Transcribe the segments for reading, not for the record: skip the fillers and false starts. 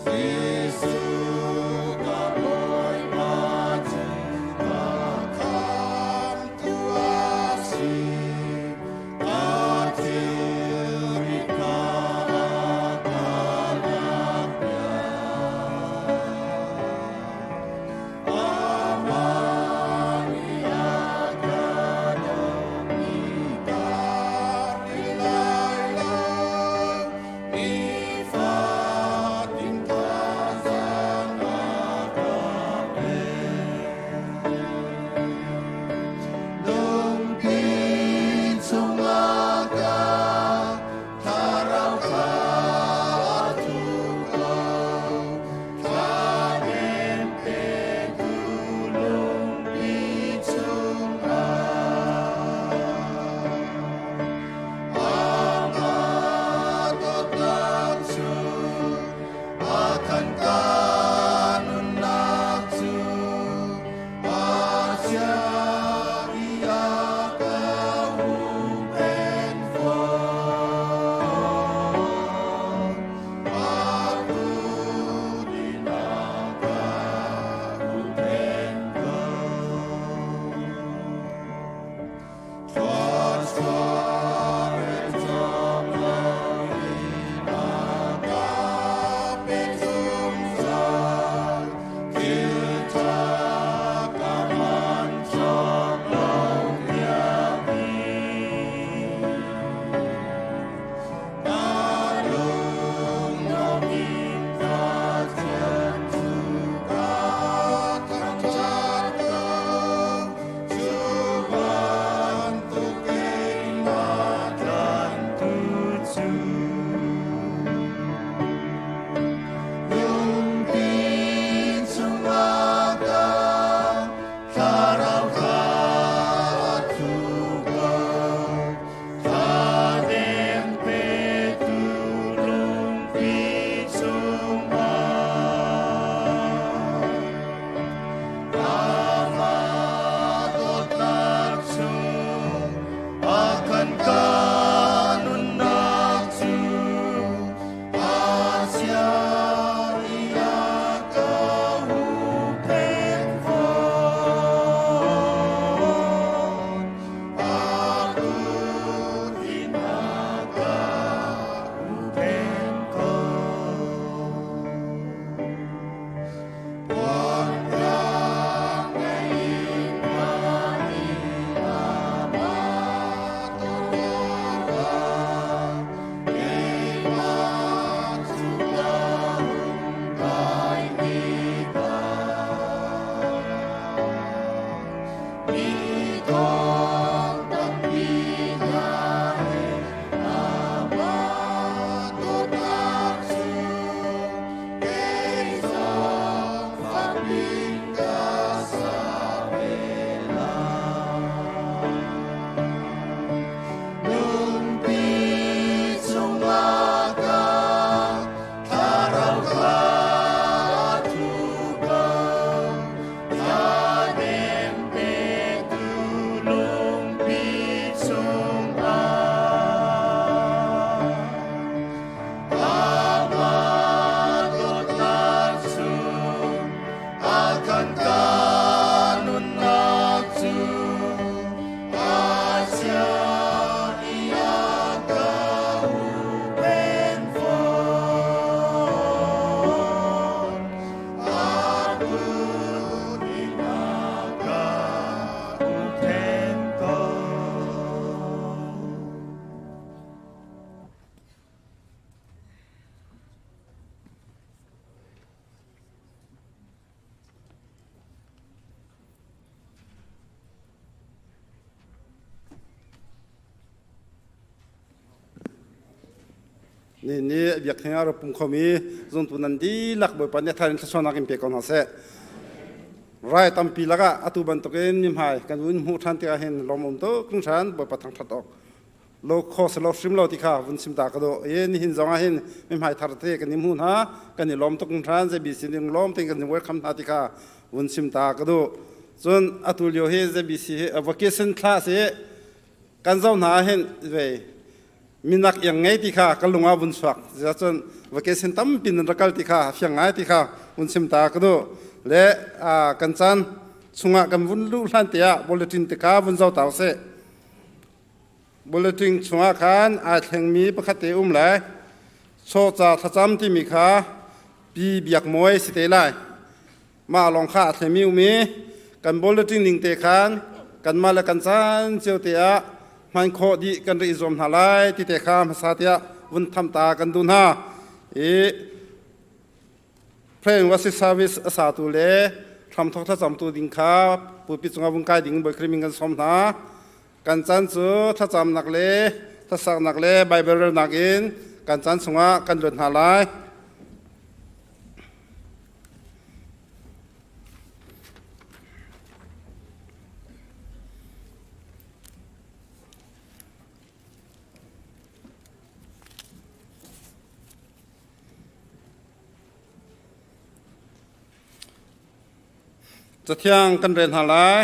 Jesuh ka Bawipa cu ka khamtu a si. Ka thilri kha a ka lakpiak. Amah nih a ka dawtmi ka ri lai lo. Nifatin thazaang a ka pek. Lungpi chungah ka thlarau kha a thu ko. Thladem petu lungpi chungah. Amah dawtnak cu a khan ka nunnak cu a chia i a ka huhphenh fawn. A kut in a ka huhphenh ko. Thluachuah rel cawk loin a ka pek zungzal. Thil ṭha ka man cawk lo tiangin. Ka lung in Pathian cu ka thangṭhat ko. Cu bantuk keimah tlanhtu cu lungpi chungah ka thlarau kha a thu ko. Thladem petu lungpi chungah Amah dawtnak cu a kan ka nunnak cu a chia i a ka huhphenh fawn. A kut in a ka huhphenh ko. Puanrang ngei in khuami amah ton awkah keimah cu ka hung kai tikah mi thong tampi hna he amah dawtnak cu kei zong fak in ka sa ve lai. Lungpi chungah ka thlarau kha a thu ko. Thladem petu lungpi chungah Amah dawtnak cu a kan ka nunnak cu a chia i a ka huhphenh fawn. A kut in a ka huhphenh ko. Ni ni biaktheng ah rak pum khomi zumtu nan dihlak Bawipa nih a thar in thluachuahnak in pe ko hna seh. Rai tampi lakah atu bantukin mihmai kan un hmuh ṭhan tikah hin lawm um tuk hringhran Bawipa thangṭhat awk lo kho si lo hrim lo ti kha vun chim ta ka dawh i nihin zong ah hin mihmai thar te kan i hmu hna kan i lawm tuk hran ZBC ning lawm tein kan i welcome hna ti kha vun chim ta ka duh cun atu lio hi ZBC hi vacation thla si kan zo hna hin ve. Minak iang ngei ti kha ka lung ah vun chuak. Cun vacation tampi nan rak kal ti kha fiang ngai ti kha vun chim ta ka duh. Le kan caan chungah kan vun luh hlan te ah bulletin te kha vun zoh ta usih. Bulletin chungah khan ai thlengmi pakhat te um lai. Chawca thlacam timi kha Pi Biak Mawi si te lai. Mah lawng kha a thlemi um i kan bulletin ning te khan kanmah le kan caan cio te ah hman khawh dih kan ri i zuam hna lai ti te kha hmasa tiah vun tham ta kan duh hna. I Pray and Worship Service a satu le hramthok thlacamtu ding kha pulpit cungah vung kai ding Bawi Khrih min kan sawm hna. Kan caan cu thlacamnak le hlasaknak le Baibal relnak in kan caan chungah kan luat hna lai. Cathiang kan rel hna lai.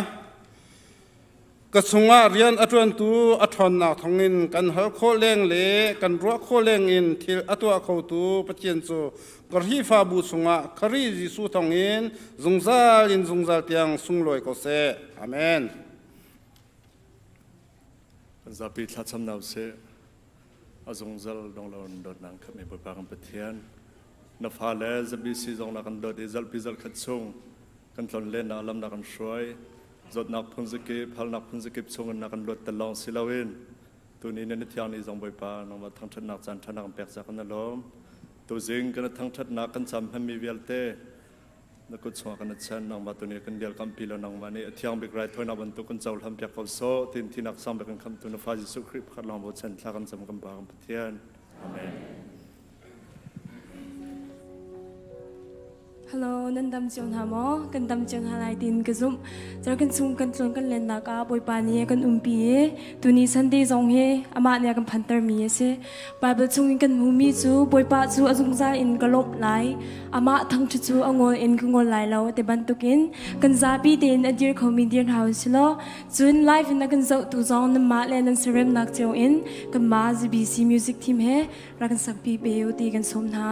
Ka chungah rian a ṭuantu a ṭhawnnak thawngin kan hal khawh leng le kan ruah khawh lengin thil a tuah khotu Pathian cu Khrihfabu chungah Khrih Jesuh thawngin zungzal in zungzal tiang sunglawi ko seh. Amen. Kan zapi thlacam hna usih. A zungzal dong lo dawtnak khat mi Bawipa kan Pathian na fale ZBC zong na kan dawt i zalpi zal khat chung kan tlon lennak lam na kan hruai zawtnak phunzakip halnak phunzakip chungin na kan luat tel lawng si loin tuni na thiang ni zong Bawipa nangmah thangṭhatnak caan ṭha na kan pek ca kan lawm. Tuzing kan thangṭhatnak kan cam hmanmi vialte na kut chungah kan chan. Nangmah tuni kan dirkampi lo, nangmah nih a thiang bik raithawinak bantuk kan cohlan piak ko sawh tin thinak sang bik kan khamtu na fa Jesuh Khrih pakhat lawng bochan thla kan cam, kan Pa kan Pathian. Amen. Hello, nan dam cio hna maw? Kan dam cio hna lai tiin ka zumh. Car kan chung kan tlun kan lennak ah Bawipa nih a kan umpi i tuni Sunday zong hi amah nih a kan phantermi a si. Bible chung in kan hmuhmi cu Bawipa cu a zungzal in ka lawmh lai, amah thangṭhat cu a ngol in ka ngol lai lo ti bantukin kan zapi tein a dir khomi dir hna u si law cun live in a kan zohtu zong nanmah le nan siaremnak cio in kanmah ZBC Music Team he rak kan sakpi pe u ti kan sawm hna.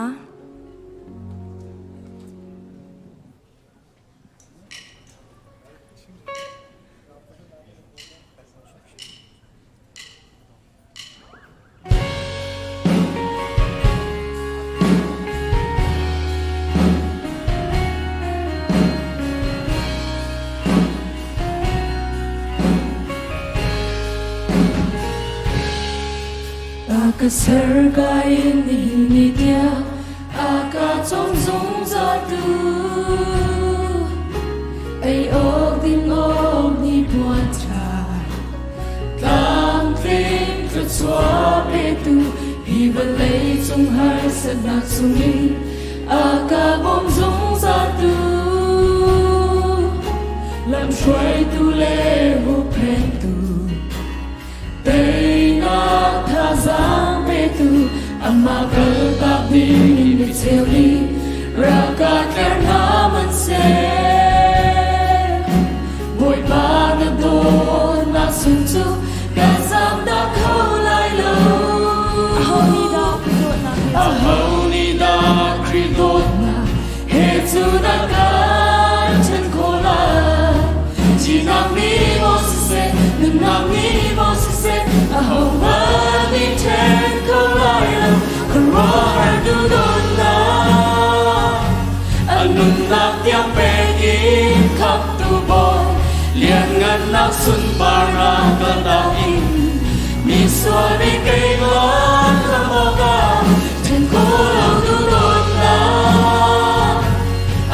A ka ser ka in nihin ni tiang a ka cawm zungzal tu, ei awk ding awk ni puan ṭha tlamtling thluachuah petu, hi vawlei cung harsatnak chungin a ka bawm zungzal tu, lamhruaitu le huhphentu, Teinak thazaang petu, amah kaltak ding in micheu nih rak ka tler hna hmanhseh. Bawipa na dawtnak sung cu ka zamtak kho lai lo. Aho nih dah Khrih dawtnak he Aho nih dah Khrih dawtnak he cu na kan ṭhen khawh lai? Thihnak nih maw siseh, nunnak nih maw siseh, ahohmanh nih ṭhen kho lai lo, khuaruahhar duhdawtnak. A nunnak tiang pek in khamhtu Bawi, lianngannak sunparnak kaltak in, misual mi keimah hlam awkah ṭhen kho lo duhdawtnak.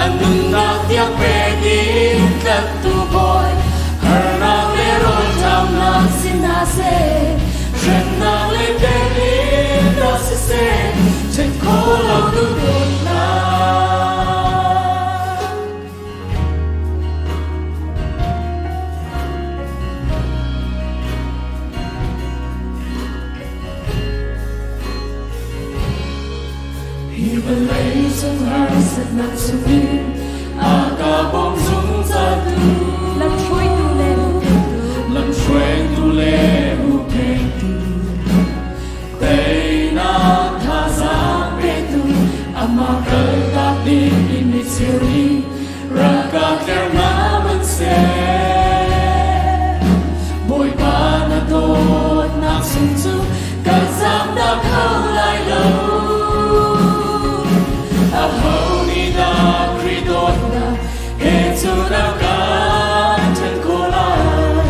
A nunnak tiang pek in tlanhtu Bawi, harnak le rawlṭamnak si hna seh, hremnak le temhinnak siseh, ṭhen kho lo duhdawtnak. Hi vawlei cung harsatnak chungin a ka bawm zungzaltu, Lamhruaitu le hupphengtu, lamhruaitu le hupphengtu. tler hna hmanhseh, Bawipa na dawtnak sung cu ka zamnak kho lai lo. Aho nih dah Khrih dawtnak he cu na kan ṭhen khawh lai?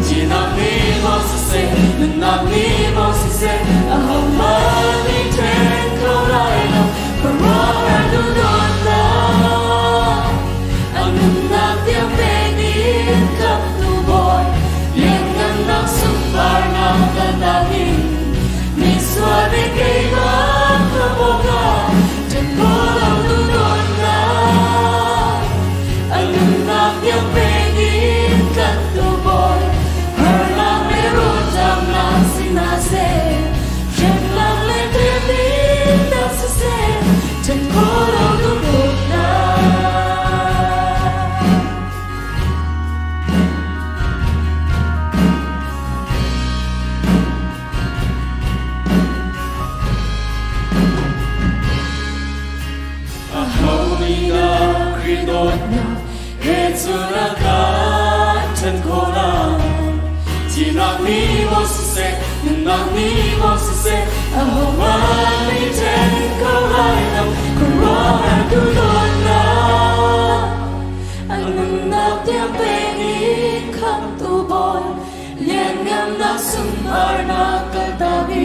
Thihnak nih maw siseh, nunnak nih maw siseh, ahohmanh nih ṭhen kho lai lo. Khuaruahhar duhdawtnak, a nunnak tiang pek in khamhtu Bawi, lianngannak sunparnak kaltak in misual mi keimah khamh awkah ṭhen khawh lo duhdawtnak, a nunnak tiang pek in tlanhtu Bawi, harnak le rawlṭamnak si hna seh, hremnak le temhinnak siseh, ṭhen khawh lo duhdawtnak. Aho nih dah Khrih dawtnak he cun a kan ṭhen khawh lai? Thihnak nih maw siseh, nunnak nih maw siseh, ahohmanh nih ṭhen kho lai lo, khuaruahhar duhdawtnak. A nunnak tiang pek in khamhtu Bawi, lianngannak sunparnak kaltak in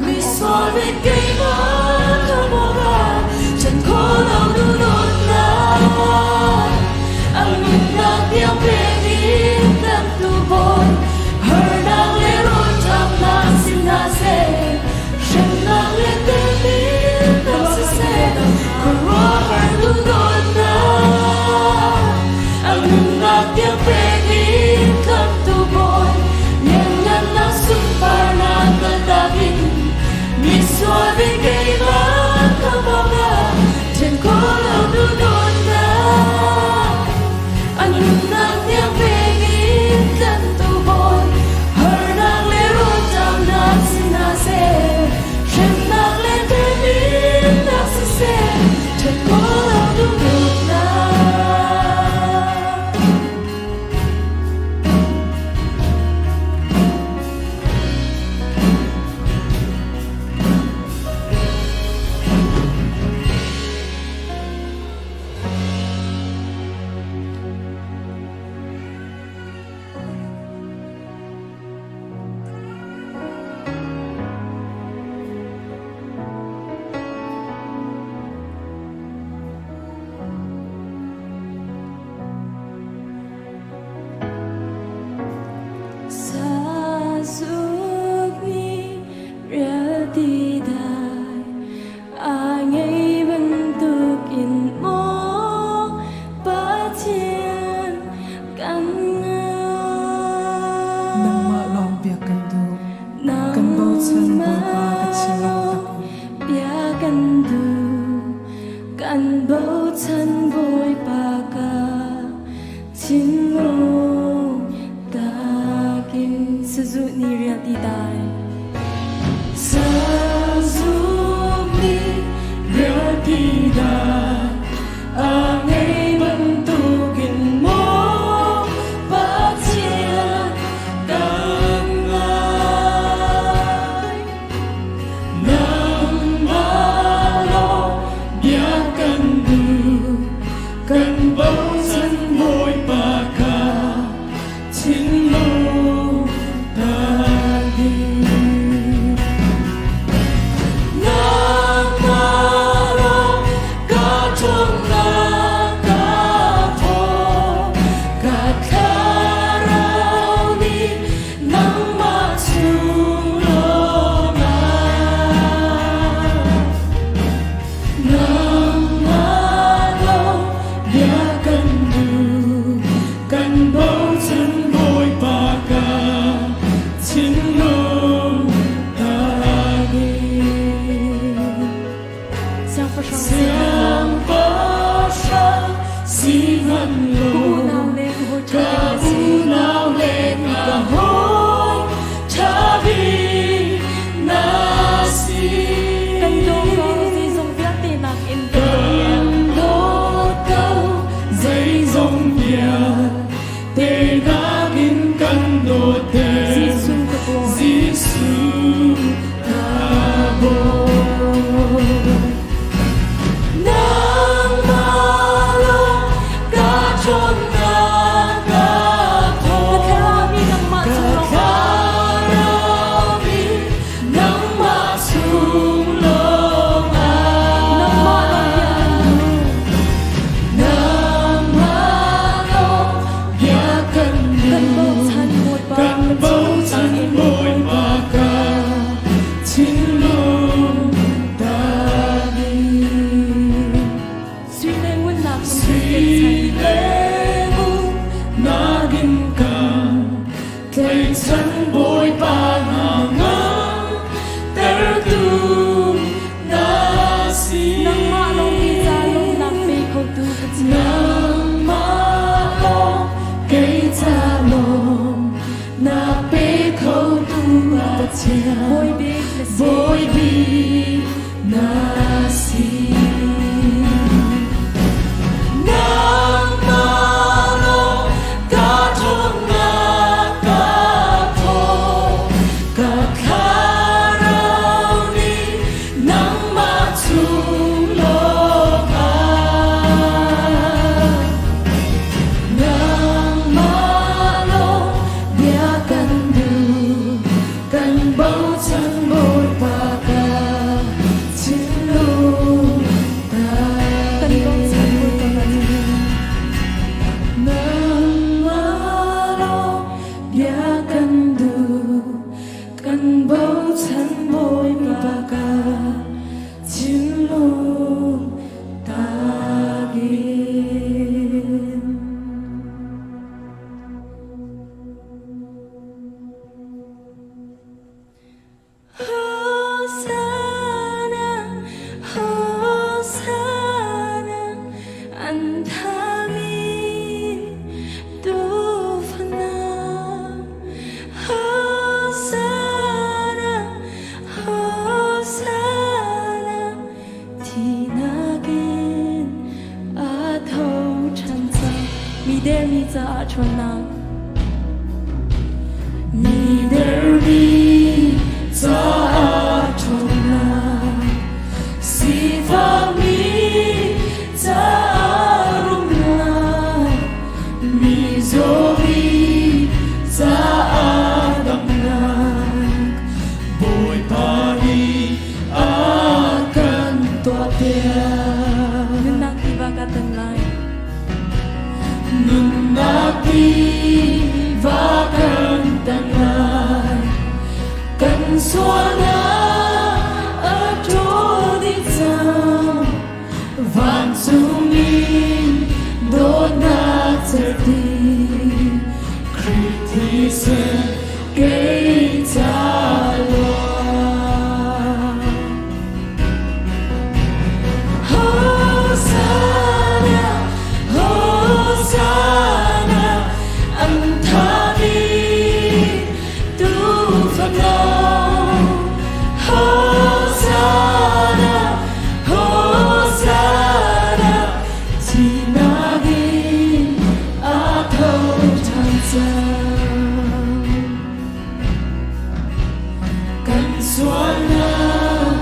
misual mi keimah khamh awkah ṭhen khawh lo duhdawtnak a nunnak tiang pek in tlanhtu Bawi harnak le rawlṭamnak si hna seh hremnak le temhinnak siseh khuaruahhar duhdawtnak a nunnak tiang pek in khamhtu Bawi lianngannak sunparnak kaltak in misual mi keimah khamh awkah ṭhen khawh lo duhdawtnak a nunnak tiang pek in tlanhtu Bawi harnak le rawlṭamnak si hna seh hremnak le temhinnak siseh ṭhen khawh lo duhdawtnak. Sazukni rialti dai a ngei bantukin maw Pathian kan ngai. Nangmah lawng biak kan duh. Kan bochan Bawipa ka thinlung tak in. Bia kan duh, kan bochan Bawipa ka thinlung takin sazu ni rial ti dai. Sazuk nih rial ti dai a ngei bantukin maw Pathian kan ngai. Nangmah lawng bia kan duh, kan bochan Bawipa kha thinlung takin. Nangmah lawng ka ṭhawnnak ka thaw, ka thlarau nih nangmah chung lawngah. Nangmah lawng bia kan duh, kan bochan Bawipa ka thinlung takin. Siangpahrang Siangpahrang sihmanh Ka law, unau le ka hawi ka ṭha bik na si. unau le ka hawi ṭha bik na si. Kan daw ko zeizong vialte nakin kan Kan dawt dawt ko zeizong Bawi bik na si. Nangmah lawng ka ṭhawnnak ka thaw, ka thlarau nih nangmah chung lawngah. Nangmah lawng bia kan duh, kan bochan Bawipa ka thinlung Kan bochan Bawipa ka thinlung. Nangmah lawng bia kan duh, kan bochan Bawipa ka thinlung takin. Hosanna, Hosanna, an thamin tufana. Hosanna, Hosanna, Thihnak in a tho ṭhan cang. Mi dermi caah ṭhawnnak. Mi dermi caah ṭhawnnak, sifakmi caah rumnak, mi zawmi caah damnak, Bawipa nih a kan tuahpiak. Nunnak tiva ka tan lai. Nunnak tiva kan tan lai. Kan sualnak a ṭawl dih cang. Vancung in dawtnak cerhti. Khrih thisen kei ca luang. Hosanna, Hosanna, an thami tuufano. Hosanna, Hosanna, thihnak in a tho ṭhan cang. Kan sualnak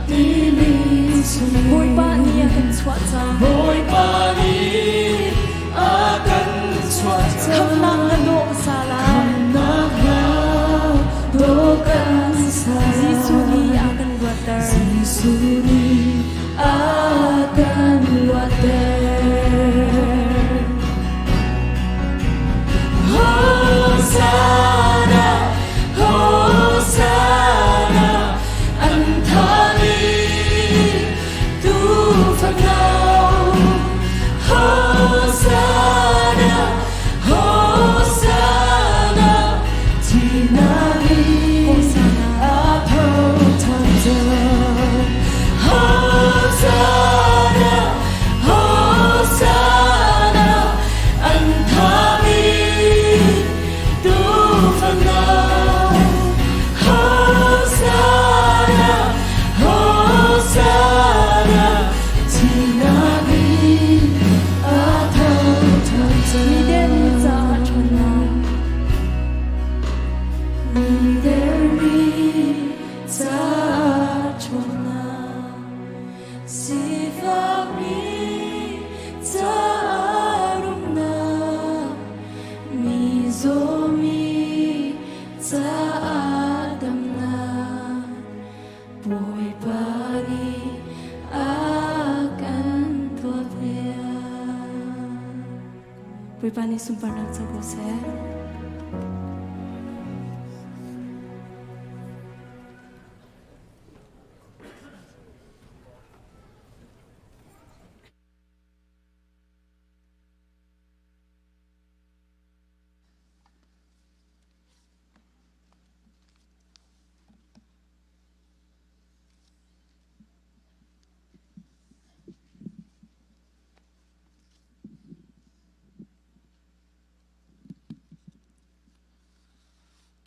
timi chung Bawipa nih a kan chuah cang. Bawipa nih a kan chuah cang. Khamhnak na dawh ka sa lai. Khamhnak hla dawh kan sa. Jesuh nih a kan luatter. Jesuh nih a kan luatter. Hosanna, Hosanna, an thami tuufano. Hosanna, Hosanna, thihnak in Hosanna. a tho ṭhan cang. Hosanna, Hosanna, an thami tuufano. Hosanna, Hosanna, thihnak in a tho ṭhan cang. Mi dermi caah ṭhawnnak. Mi dermi caah ṭhawnnak, sifakmi caah rumnak, mi zawmi caah damnak, Bawipa nih a kan tuahpiak. Bawipa nih sunparnak co ko seh.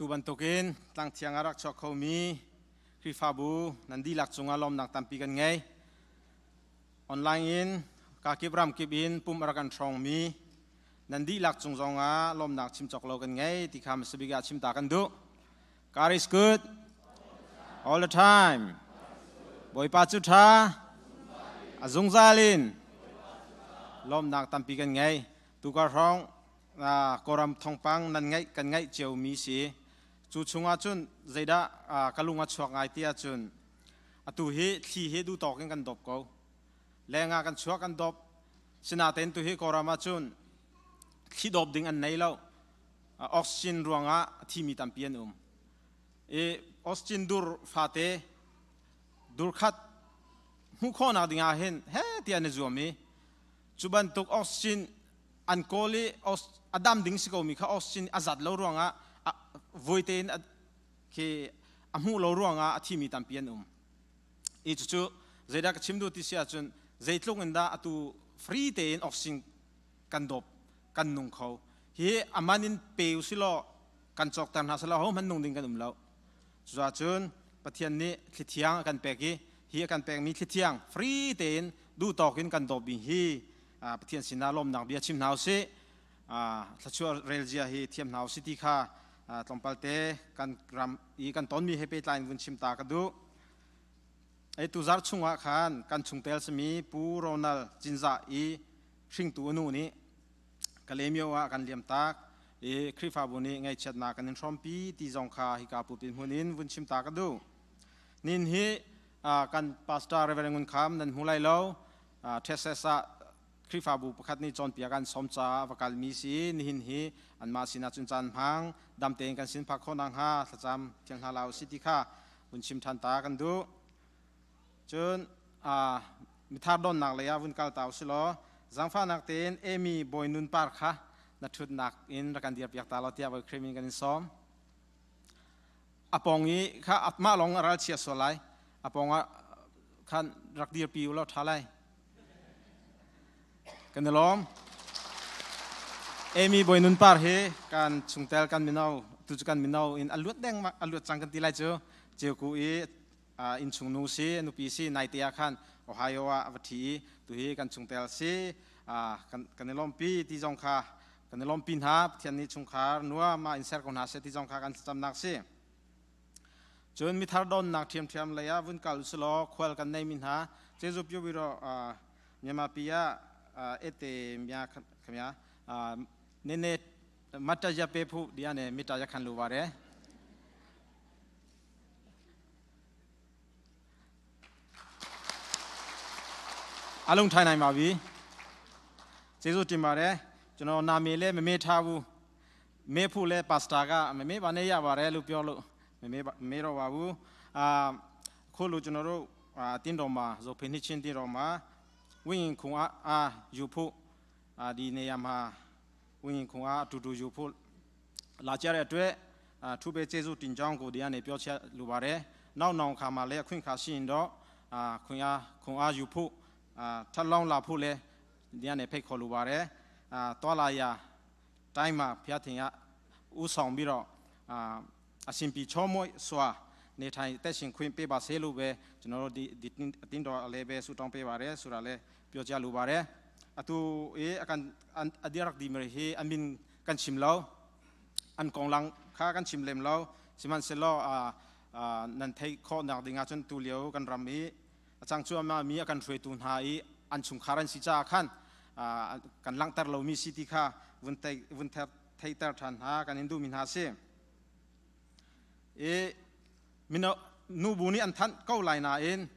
Tu bantukin tlangthiang a rak chuak khomi Khrihfabu nan dihlak cungah lawmnak tampi kan ngei. Online in kakip ramkip in pum a rak kan hrawngmi nan dihlak cung zongah lawmnak chim cawk lo kan ngei ti kha hmasabik ah chimta kan duh. God is good all the time. Bawipa cu ṭha a zungzal in lawmnak tampi kan ngei. Tukar hrawng Kawlram thawngpang nan ngaih kan ngaih ciomi si. Cu chungah cun zeidah ka lung a chuak ngai ti ahcun atu hi thli hi duhtawk in kan dawp ko. Leng ah kan chuak kan dawp. Sinain tu hi Kawlram ah cun thli dawp ding an nei lo. Oxygen ruangah a thimi tampi an um. I oxygen dur fate dur khat hmuh khawhnak ding ah hin he tiah an i zuam i cu bantuk oxygen an kawl i a dam ding si komi kha oxygen a zat lo ruangah vui tein khi a hmuh lo ruangah a thimi tampi an um. I cucu zeidah ka chim duh ti si ahcun zeitluk in dah atu free tein oxygen kan dawp kan nung kho. Hi a man in pe usilaw kan cawkter hna selaw hohmanh nung ding kan um lo. Cucun Pathian nih thlithiang a kan pek i hi a kan pekmi thlithiang free tein duh tawk in kan dawp ding hi Pathian sinah lawmnak bia chim hna usih. Thluachuah relzia hi thiam hna usih ti kha tlawmpal te kan ram i kan tonmi he pehtlai in vun chim ta ka duh. Ei tuzar chungah khan kan chungtel simi Pu Ronald Cinzah i hringtu a nu nih Kalemyo ah kan liamtak i Khrihfabu nih ngaihchiatnak kan in hrawmpi ti zong kha hika pulpit hmun in vun chim ta ka duh. Nin hi kan pastor Reverend Ngun Kham nan hmu lai lo. Texas ah Khrihfabu pakhat nih cawnpiak an sawm caah va kalmi si nihin hi anmah sinah cun caan hmang dam tein kan sin phak khawh nakhnga thlacam thiang hna la usih ti kha vun chim ṭhan ta kan duh. Cun mithar donnak lei ah vun kal ta usih law zaangfahnak tein Amy Bawi Nun Par kha na ṭhutnak in rak kan dirpiak ta law tiah Bawi Khrih min kan in sawm. A pawng i kha mah lawng a ralchia sual lai. A pawng ah khan rak dirpi u law ṭha lai. Kan i lawm. Amy Bawi Nun Par hi kan chungtel kan mino tu cu kan mino in a luat deng a luat cang kan ti lai cu Ceuku i innchung nu si nupi si naite ah khan Ohio ah a va ṭhi i tuhi kan chungtel si kan i lawmpi ti zong kha kan i lawmpi hna. Pathian nih chungkhar nuam ah in ser ko hna seh ti zong kha kan thlacamnak si. Cun mithar donnak ṭhiamṭhiam lei ah vun kal usilaw khual kan neimi hna Jesuh pyu biro Myanmar pi ah ete mya khamya nene mata ya pe phu dia ne mita ya khan lu wa re အလုံးထိုင်နိုင်ပါပြီကျေးဇူးတင်ပါတယ်ကျွန်တော်နာမည်လည်းမမေ့ထားဘူးမေ့ဖို့လဲပါစတာကမမေ့ပါနဲ့ရပါတယ်လို့ပြောလို့မမေ့မမေ့တော့ပါဘူးအာခုလိုကျွန်တော်တို့အတင်းတော်မှာဇိုဖေနှစ်ချင်းတင်းတော်မှာဝိညာဉ်ခွန်အားအာယူဖို့အာဒီနေရာမှာဝိညာဉ်ခွန်အားအတူတူယူဖို့လာကြတဲ့အတွက်အထူးပဲကျေးဇူးတင်ကြောင်းကိုဒီကနေပြောချက်လိုပါတယ်နောက်နောင်ခါမှာလည်းအခွင့်အခါရှိရင်တော့အာခွန်အားခွန်အားယူဖို့အာထပ်လောင်းလာဖို့လည်းဒီကနေဖိတ်ခေါ်လိုပါတယ်အာတွာလာရာတိုင်းမှာဘုရားသခင်ကဥဆောင်ပြီးတော့အာအရှင်ပြီချောမွေ့စွာနေထိုင်တက်ရှင်ခွင့်ပေးပါစေလို့ပဲကျွန်တော်တို့ဒီဒီအတင်းတော်လည်းပဲဆုတောင်းပေးပါတယ်ဆိုတာလည်းပြောကြလိုပါတယ်အတူအေးအကန်အဒီရက်ဒီမရဟီအမင်ကန်ချင်လော an konglang kha kan chim lem lo sihmanhsehlaw nan theih khawh nak ding ahcun tu lio kan ram i a cang cuahmah mi a kan hruaitu hna i an chungkhar an si caah khan kan langhter lomi si ti kha vun vun theihter ṭhan hna kan in duhmi hna si. I mino nubu nih an thanh ko lai nain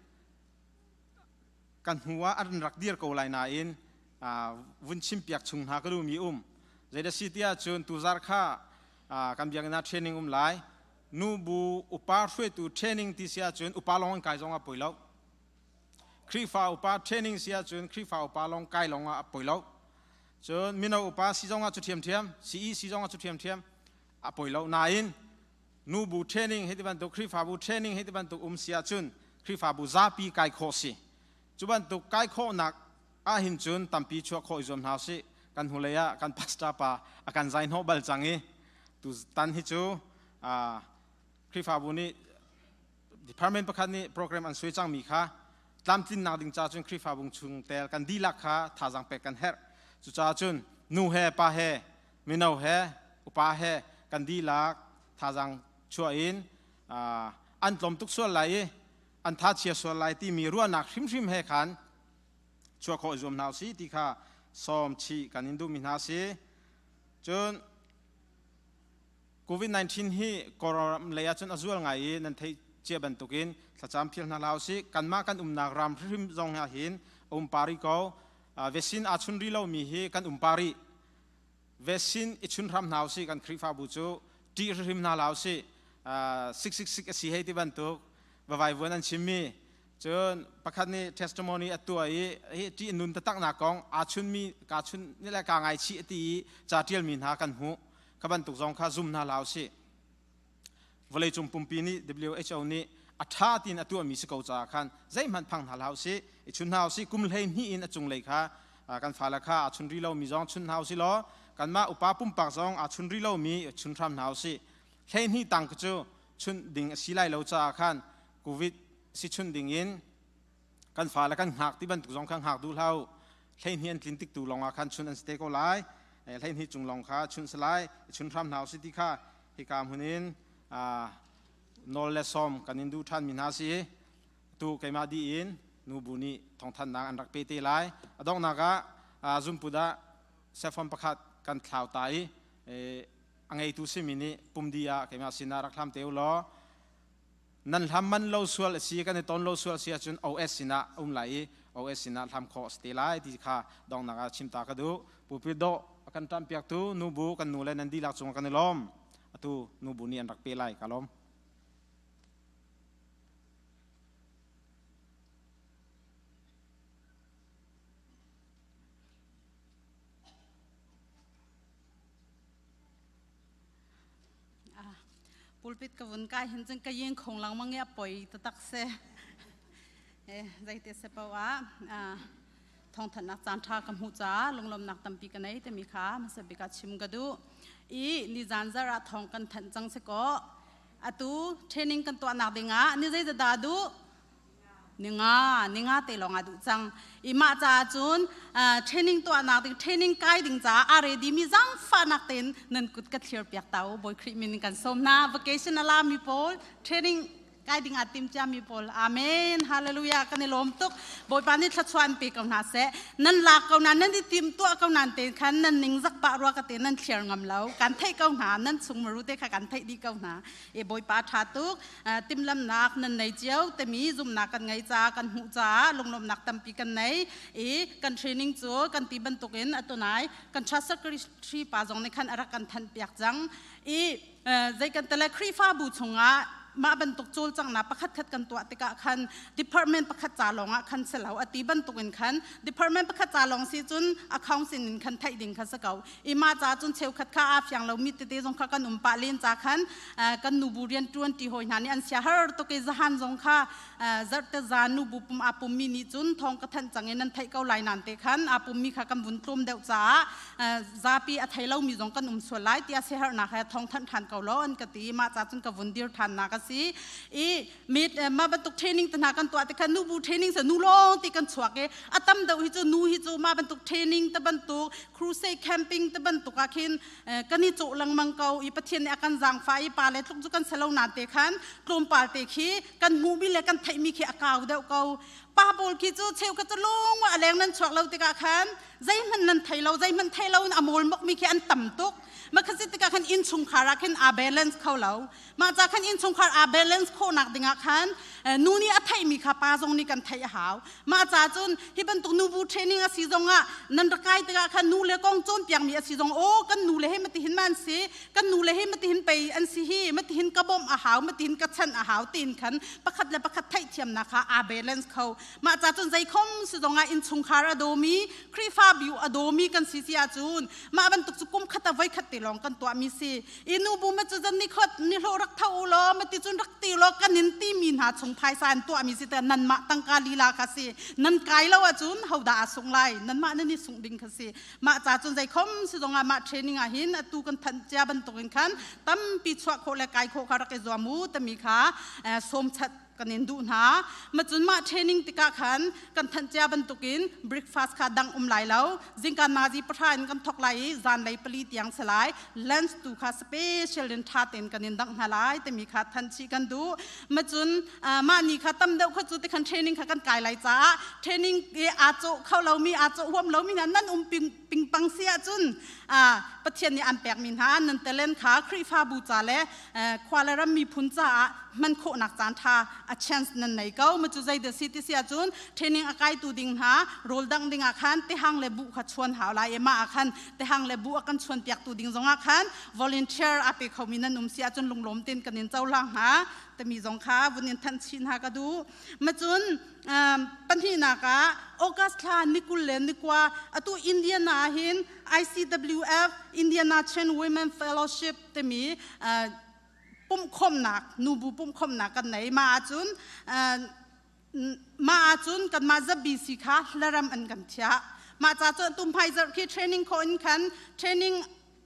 kan hnu ah an rak dir ko lai nain vun chimpiak chung hna ka duhmi um. Zeidah si tiah cun tuzar kha kan biakinn ah training um lai. Nubu upa hruaitu training ti si ahcun upa lawng an kai zong ah poi lo. Khrihfa upa training si ahcun Khrihfa upa lawng kai lawng ah a poi lo. Cun mino upa si zong ah cu ṭhiamṭhiam, CE si zong ah cu ṭhiamṭhiam a poi lo. Nain nubu training hei ti bantuk Khrihfabu training hei ti bantuk um si ahcun Khrihfabu zapi kai khawh si. Cu bantuk kai khawhnak ahhin cun tampi chuah khawh i zuam hna usih. Kan hnulei ah kan pastor pa a kan zai hnawh bal cang i tu tan hi cu Khrihfabu nih Department pakhat nih program an suai cangmi kha tlamtlinnak ding ca cun Khrihfabu chungtel kan dihlak kha thazaang pek kan herh. Cucaah cun nu he pa he mino he upa he kan dihlak thazaang chuah in an tlawm tuk sual lai i an tha chia sual lai timi ruahnak hrimhrim he khan chuah khawh i zuam hna usih ti kha sawm chih kan in duhmi hna si. Cun COVID-19 hi Kawlram lei ahcun a zual ngai i nan theih cia bantukin thlacam phil hna hlah usih. Kanmah kan umnak ram hrimhrim zong ah hin a um pah rih ko. Vaccine aa chun rih lomi hi kan um pah rih. Vaccine i chun hram hna usih kan Khrihfabu cu ṭih hrimhrim hna hlah usih. 666 a si hei ti bantuk vavai vuan an chimmi Cun pakhat nih testimony a tuah i hi ṭih nun taktaknak kong aa chunmi kaa chun ni le kaa ngaichih a ti i ca ṭialmi hna kan hmuh. Kha bantuk zong kha zum hna hlah usih. Vawleicung pumpi nih WHO nih a ṭha tiin a tuahmi si ko caah khan zeihmanh phang hna hlah usih. I chun hna usih. Kum 12 in a cunglei kha kan fale kha aa chun rih lomi zong chun hna usih law kanmah upa pumpak zong aa chun rih lomi chun hram hna usih. 12 tang cu chunh ding a si lai lo caah khan COVID si chun ding in kan fale kan hngak ti bantuk zong kha hngak duh hlah u. 12 an tlin tik tu lawng ah khan chun an si te ko lai. 12 cung lawng kha chun si lai. Chun hram hna usih ti kha hika hmun in nawl le sawm kan in duh ṭhan mi hna si. Tu keimah dih in nubu nih thawngthannak an rak pe te lai. A donghnak ah zunput ah cellphone pakhat kan thlau ta i a ngeitu simi nih pumdi ah keimah sinah rak hlam te u law nan hlam man lo sual a si kan i ton lo sual si ahcun OS sinah um lai i OS sinah hlam khawh a si te lai ti kha donghnak ah chim ta ka duh. Pupi dawh a kan ṭampiaktu nubu kan nu le nan dihlak cungah kan i lawm. Atu nubu nih an rak pe lai ka lawm. Pulpit ka vun kai hin cun ka yin khong lengmang i a poi taktak si. Zeite se paoh ah thawngthanhnak caan ṭha ka hmuh caah lunglawmnak tampi ka nei timi kha hmasa bik ah chim ka duh. I nizan zarh ah thawng kan thanh cang si kaw atu training kan tuahnak dingah ni zeizat dah duh? Ninga, ninga te lawng ah duh cang. I mah caah cun training tuahnak ding, training kai ding caah a ready mi zaangfahnak tein nan kut ka thlir piak ta u. Bawi Khrih min in kan sawm hna. Vacation a la mi pawl, training kai ding ah tim cia mi pawl. Amen. Hallelujah. Kan i lawm tuk. Bawipa nih thluachuah an pe ko hna seh. Nan lak ko na, nan i tim tuah ko nan te khan nan ning zak pah rua ka te nan thliar ngam lo. Kan theih ko hna, nan chung maru te kha kan theih dih ko hna. E Bawipa ṭha tuk. Timhlamnak nan nei cio timi zumhnak kan ngei caah kan hmuh caah lunglawmhnak tampi kan nei i kan training cu kan ti bantukin atunai kan trust secretary pa zong nih khan a rak kan thanh piak cang i zei kan tele Khrihfabu chungah mah bantuk cawlcanghnak pakhat khat kan tuah tikah khan department pakhat ca lawng ah khan si lo ati bantuk in khan department pakhat ca lawng si cun accounting in khan theih ding kha si ko i mah ca cun cheukhat kha aa fiang lomi tete zong kha kan um pah len ca khan kan nubu rian ṭuan ṭi hawi hna nih an sia har tuk i zahan zong kha zarhte zan nubu pum aa pummi nih cun thawng ka thanh cang i nan theih ko lai nan te khan aa pummi kha kan vun tlawm deuh caah zapi a thei lomi zong kan um sual lai tiah siaherhnak he thawng thanh ṭhan ko law an ka ti mah ca cun ka vun dir ṭhannak a si i mah bantuk training te hna kan tuah te khan nubu training sa nu lawng ti kan chuak i a tam deuh hi cu nu hi cu mah bantuk training te bantuk crusade camping te bantuk ah khin kan i cawh lengmang ko i Pathian nih a kan zaangfah i pa le tluk cu kan selo na te khan tlawmpal te khi kan hmuhmi le kan theihmi khi a kau deuh ko pa pawl khi cu cheu ka cu lung a leng nan chuak lo tikah khan zeihmanh nan thei lo zeihmanh thei lo in a mawl mokmi khi an tam tuk ma kha si tikah khan innchungkhar ah khin aa balance kho lo mah ca khan innchungkhar aa balance khawhnak dingah khan nu nih a theihmi kha pa zong nih kan theih a hau mah ca cun hi bantuk nubu training a si zongah nan rak kai tikah khan nu le kong cawnpiakmi a si zong aw kan nu le he matihin ma an si kan nu le he matihin pei an si hi matihin ka bawmh a hau matihin ka chanh a hau tiin khan pakhat le pakhat theihthiamnak kha aa balance kho mah ca cun zeikhom si zongah innchungkhar a dawmi Khrihfa biu a dawmi kan si si ahcun mah bantuk cu kum khat a voi khat te lawng kan tuahmi si i nu bu ma cu zan ni khot ni hlawh rak tho u law ma ti cun rak ti law kan in ti mi hna chung phaisa an tuah mi si te nan mah tangka lila kha si nan kai lo ahcun hodah a sung lai nan mah nan i sung ding kha si mah ca cun zeikhom si zong ah mah training ah hin atu kan thanh cia bantuk in khan tampi chuah khawh le kai khawh kha rak i zuam u tami kha sawm chat. kan in duh hna. Macun mah training tikah khan kan thanh cia bantukin breakfast kha dang um lai lo. Zingka nazi pahra in kan thok lai i zanlei pali tiang si lai. Lunch tu kha special in tha tein kan in dangh hna lai timi kha than chih kan duh. Macun mah ni kha tam deuh kha cu ti khan training kha kan kai lai caah training i aa cawh kho lomi aa cawh huam lomi hna nan um ping pingpang si ahcun Pathian nih an pekmi hna nan talent kha Khrihfabu ca le khua le ram miphun caah hman khawhnak caan ṭha a chance nan nei ko. Ma cu zei dah si ti si ahcun training a kaitu ding hna rawl dangh ding ah khan tehang le buh kha chuan hau lai i mah ah khan tehang le buh a kan chuan piaktu ding zongah khan volunteer a pe khomi nan um si ahcun lunglawm tein kan in cohlang hna timi zong kha vun in thanh chih hna ka duh. Macun pahnihnak ah August thla ni 20 le ni 20 atu Indiana ah hin ICWF Indiana Chin Women Fellowship timi pumhkhawmnak nubu pumhkhawmnak kan nei. Mah ahcun mah ahcun kanmah ZBC kha hlaram an kan thiah. Mah ca cu tum hmai zarh khi training khawh in khan training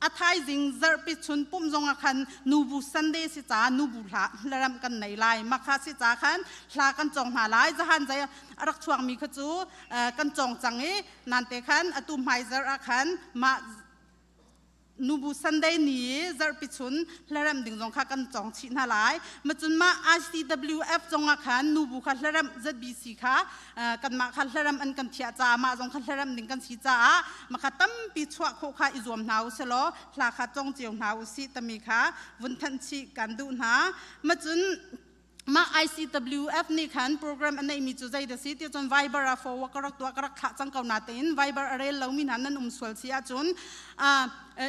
a thaizing zarhpi chun pum zong ah khan nubu Sunday si ca nubu hla hlaram kan nei lai. Makha si ca khan hla kan cong hna lai. Zahan zai a rak chuakmi kha cu kan cong cang i nan te khan atu hmai zarh ah khan mah nubu Sunday ni zarhpi chun hlarem ding zong kha kan cong chih hna lai. Macun mah ICWF zong ah khan nubu kha hlarem ZBC kha kanmah kha hlarem an kan thiah caah mah zong kha hlarem ding kan si caah makha tampi chuah khawh kha i zuam hna u selaw hla kha cong cio hna u sih tami kha vun thanh chih kan duh hna. Macun mah ICWF nih khan program a neihmi cu zei dah si ti cun Viber ah forward ka rak tuah ka rak thlah cang ko natein Viber a rel lomi hna nan um sual si ahcun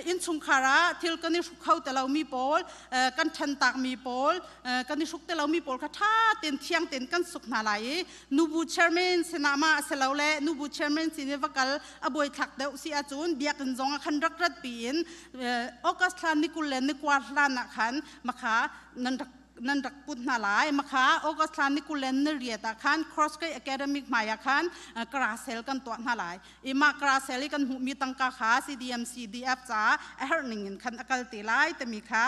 innchungkhar ah thil kan i hruk kho te lomi pawl kan ṭhen takmi pawl kan i hruk te lomi pawl kha ṭha tein thiang tein kan suk hna lai i nubu chairman sinah ma a si lo le nubu chairman sin i va kal a buaithlak deuh si ahcun biakinn zong ah khan rak rat piin August thla ni 20 le ni 20 hlan ah khan makha nan rak nan rak put hna lai. Makha August thla ni 28 ah khan Crossgate Academic hmai ah khan karasel kan tuah hna lai. I mah karasel i kan hmuhmi tangka kha CDM CDF ca a herh ning in khan a kal te lai timi kha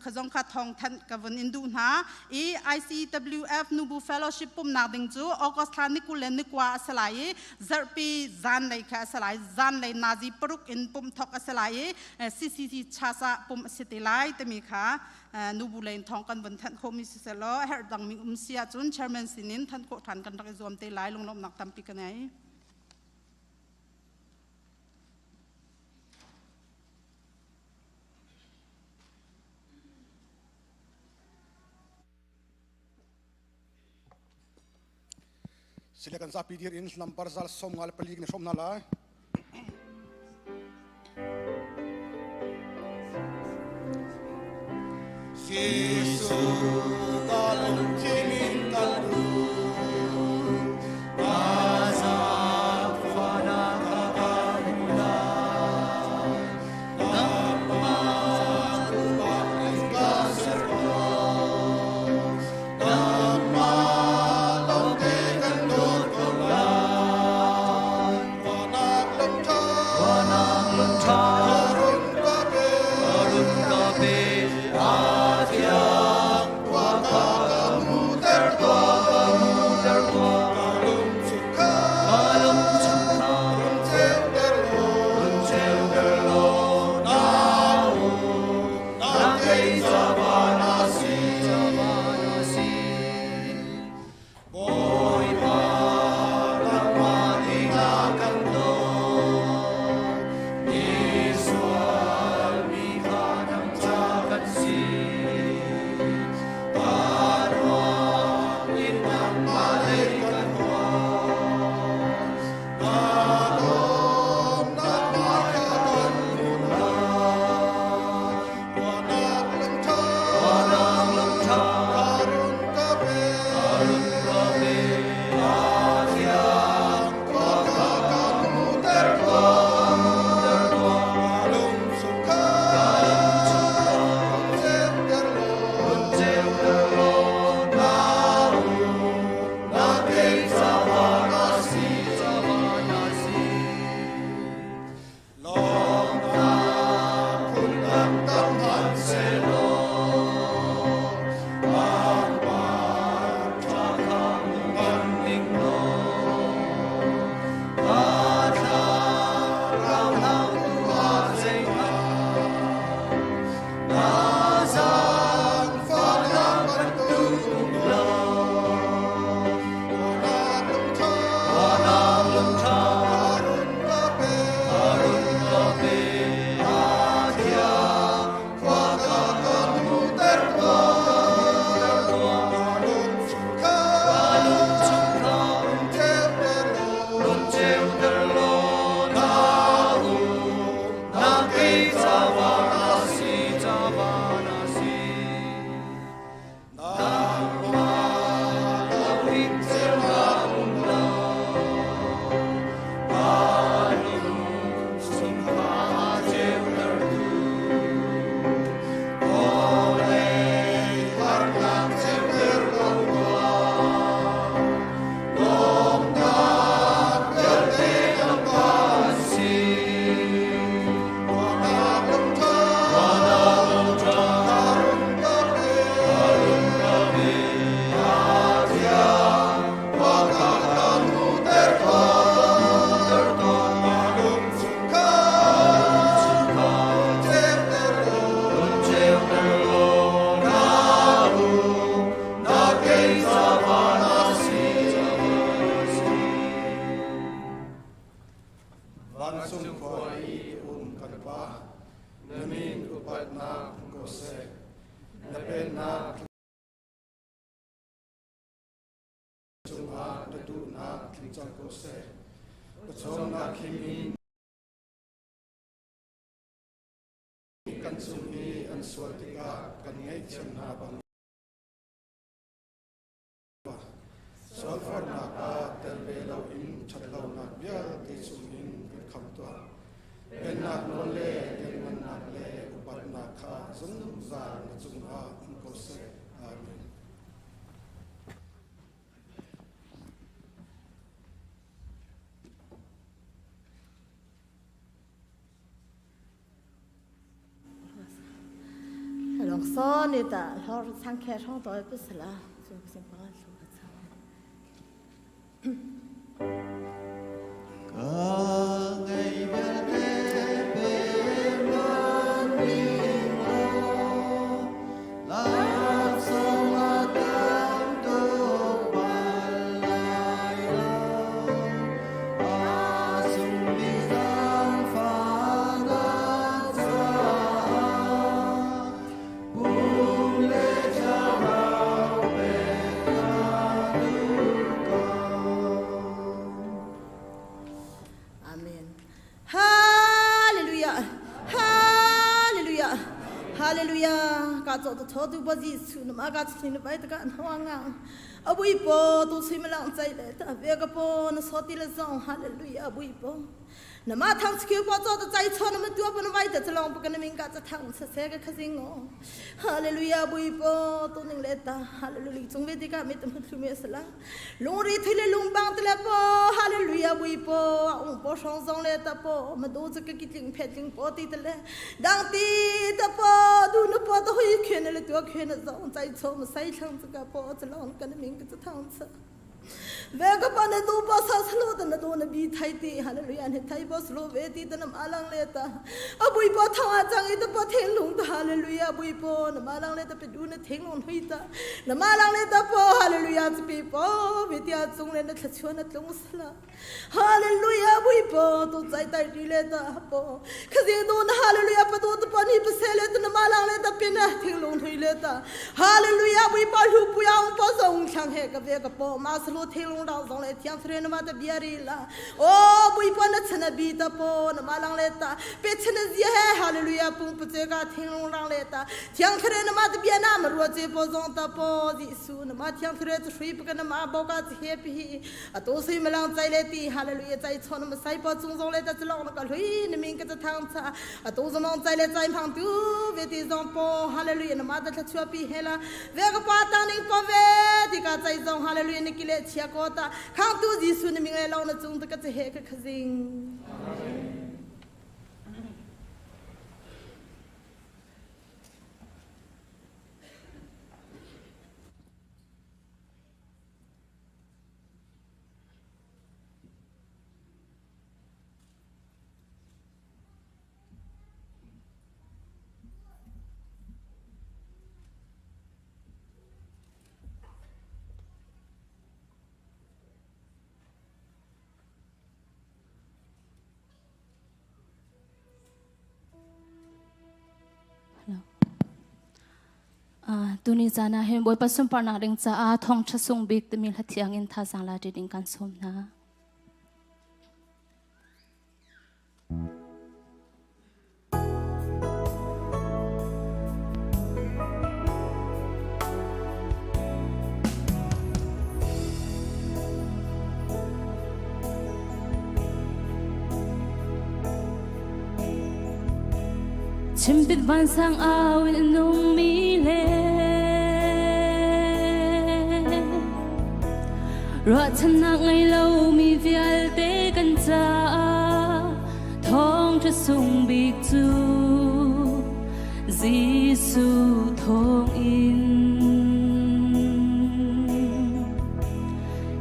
khazong kha thawng thanh ka vun in duh hna. I ICWF Nubu Fellowship pumnak ding cu August thla ni 29 a si lai i zarhpi zanlei kha a si lai. Zanlei nazi paruk in pumh thok a si lai i CCC chasa pumh a si te lai timi kha nubu lei in thawng kan vun thanh khawhmi siselaw a herh dangmi um si ahcun chairman sinin thanh khawh ṭhan kan rak i zuam te lai. Lunglawmhnak tampi ka ngei. Sile kan zapi dir in lambar zal 54 kan hrom hna lai. Jesuh ka lungthin in kan duh, ka zaangfahnak a kan lai. Nangmah duhnak in ka ser ko, nangmah lawngte kan dawt ko lai. Ruahnak lungṭha, Ruahnak lungṭha, ka run ka pe, ka run ka pe, a thiang. Vancung khua i um kan Pa, na min upatnak um ko seh. Na pennak cungah na duhnak tling cang ko seh. Pawcawmnak him in kan cung i an sual tikah kan ngaihthiam hna bang sualforhnak ah tel ve loin ṭhatlonak vialte chungin kan khamh tuah. Pennak nawl le lianhngannak le upatnak kha zungzal na cungah um ko seh. Amen. Long so ni ta lor sang khe rong toi pu sala chu sim pa lu ka chang. Ka ngei vialte pe man mi mo laksawng a tam tuk bal lai lo a sung mi zaangfahnak caah pum le thlarau pek ka duh ko. Amen. Hallelujah. Hallelujah. Hallelujah. Ka cho to cho tu ba Jesu na ma ka chin na bai ta ka na wa nga. Abui po tu sui ma lang chai le ta ve ka po na so ti le zong. Hallelujah. Abui po. Na ma thang chikyu po cho ta chai cho na ma tua po na vai ta chalong po ka na ming ka cha thang sa se ka khazing o. Hallelujah. Abui po tu ning le ta. Hallelujah. Chung ve ti ka mi ta ma thu me sala. Lungri thil le lungbang te le po hallelujah bui po ung po hrong zong le ta po ma du chu ka kitling phet ling po ti te le dang ti ta po du nu po ta hui khen le tua khen zong chai cho ma sai thlang chu ka po chu long kan ming ka chu thang cha ve ka pa ne du pa sa slo ta na du na bi thai ti hallelujah ne thai bo slo ve ti ta nam alang le ta abui po thang a chang i ta po theng lung ta hallelujah bui po na ma lang le ta pe du na theng lung hui ta Na ma lang le ta po hallelujah chipi po vitia chung le na thlachuan na tlung sala hallelujah bui po tu chai tai ri le ta po khazi du na hallelujah pa tu tu pa ni pa se le tu na ma lang le ta pin na thinglung thui le ta hallelujah bui pa hu pu yang po zong thlang he ka ve ka po ma slu thinglung dang zong le thiang thre na ma ta bia ri la o bui pa na chana bi ta po na ma lang le ta pe chana zia he hallelujah pung pu che ka thinglung rang le ta Thiang Thlarau na mah bia na ma rua che po zong ta po Jesu na ma Thiang Thlarau chu hrui pa na ma bo ka che he pi hi a to sui malang chai le ti hallelujah chai chon ma sai po chung zong le ta chlok na ka hlui na ming ka cha thang cha a to zong chai le chai phang tu ve ti zong po hallelujah na ma ta thla chua pi he la ve ka pa ta ning po ve ti ka chai zong hallelujah ni ki le chia ko ta khang tu Jesu na ming le long na chung ta ka che he ka khazing Amen. Tuni caan ah hin Bawipa sunparnak ding caah thawngṭha sung bik timi hla thiang in thazaang la ṭi ding kan sawm hna. Chimpit vansang au in nungmi le ruahchannak ngei lomi vialte kan caah thawngṭha sung bik cu Jesuh thawngin.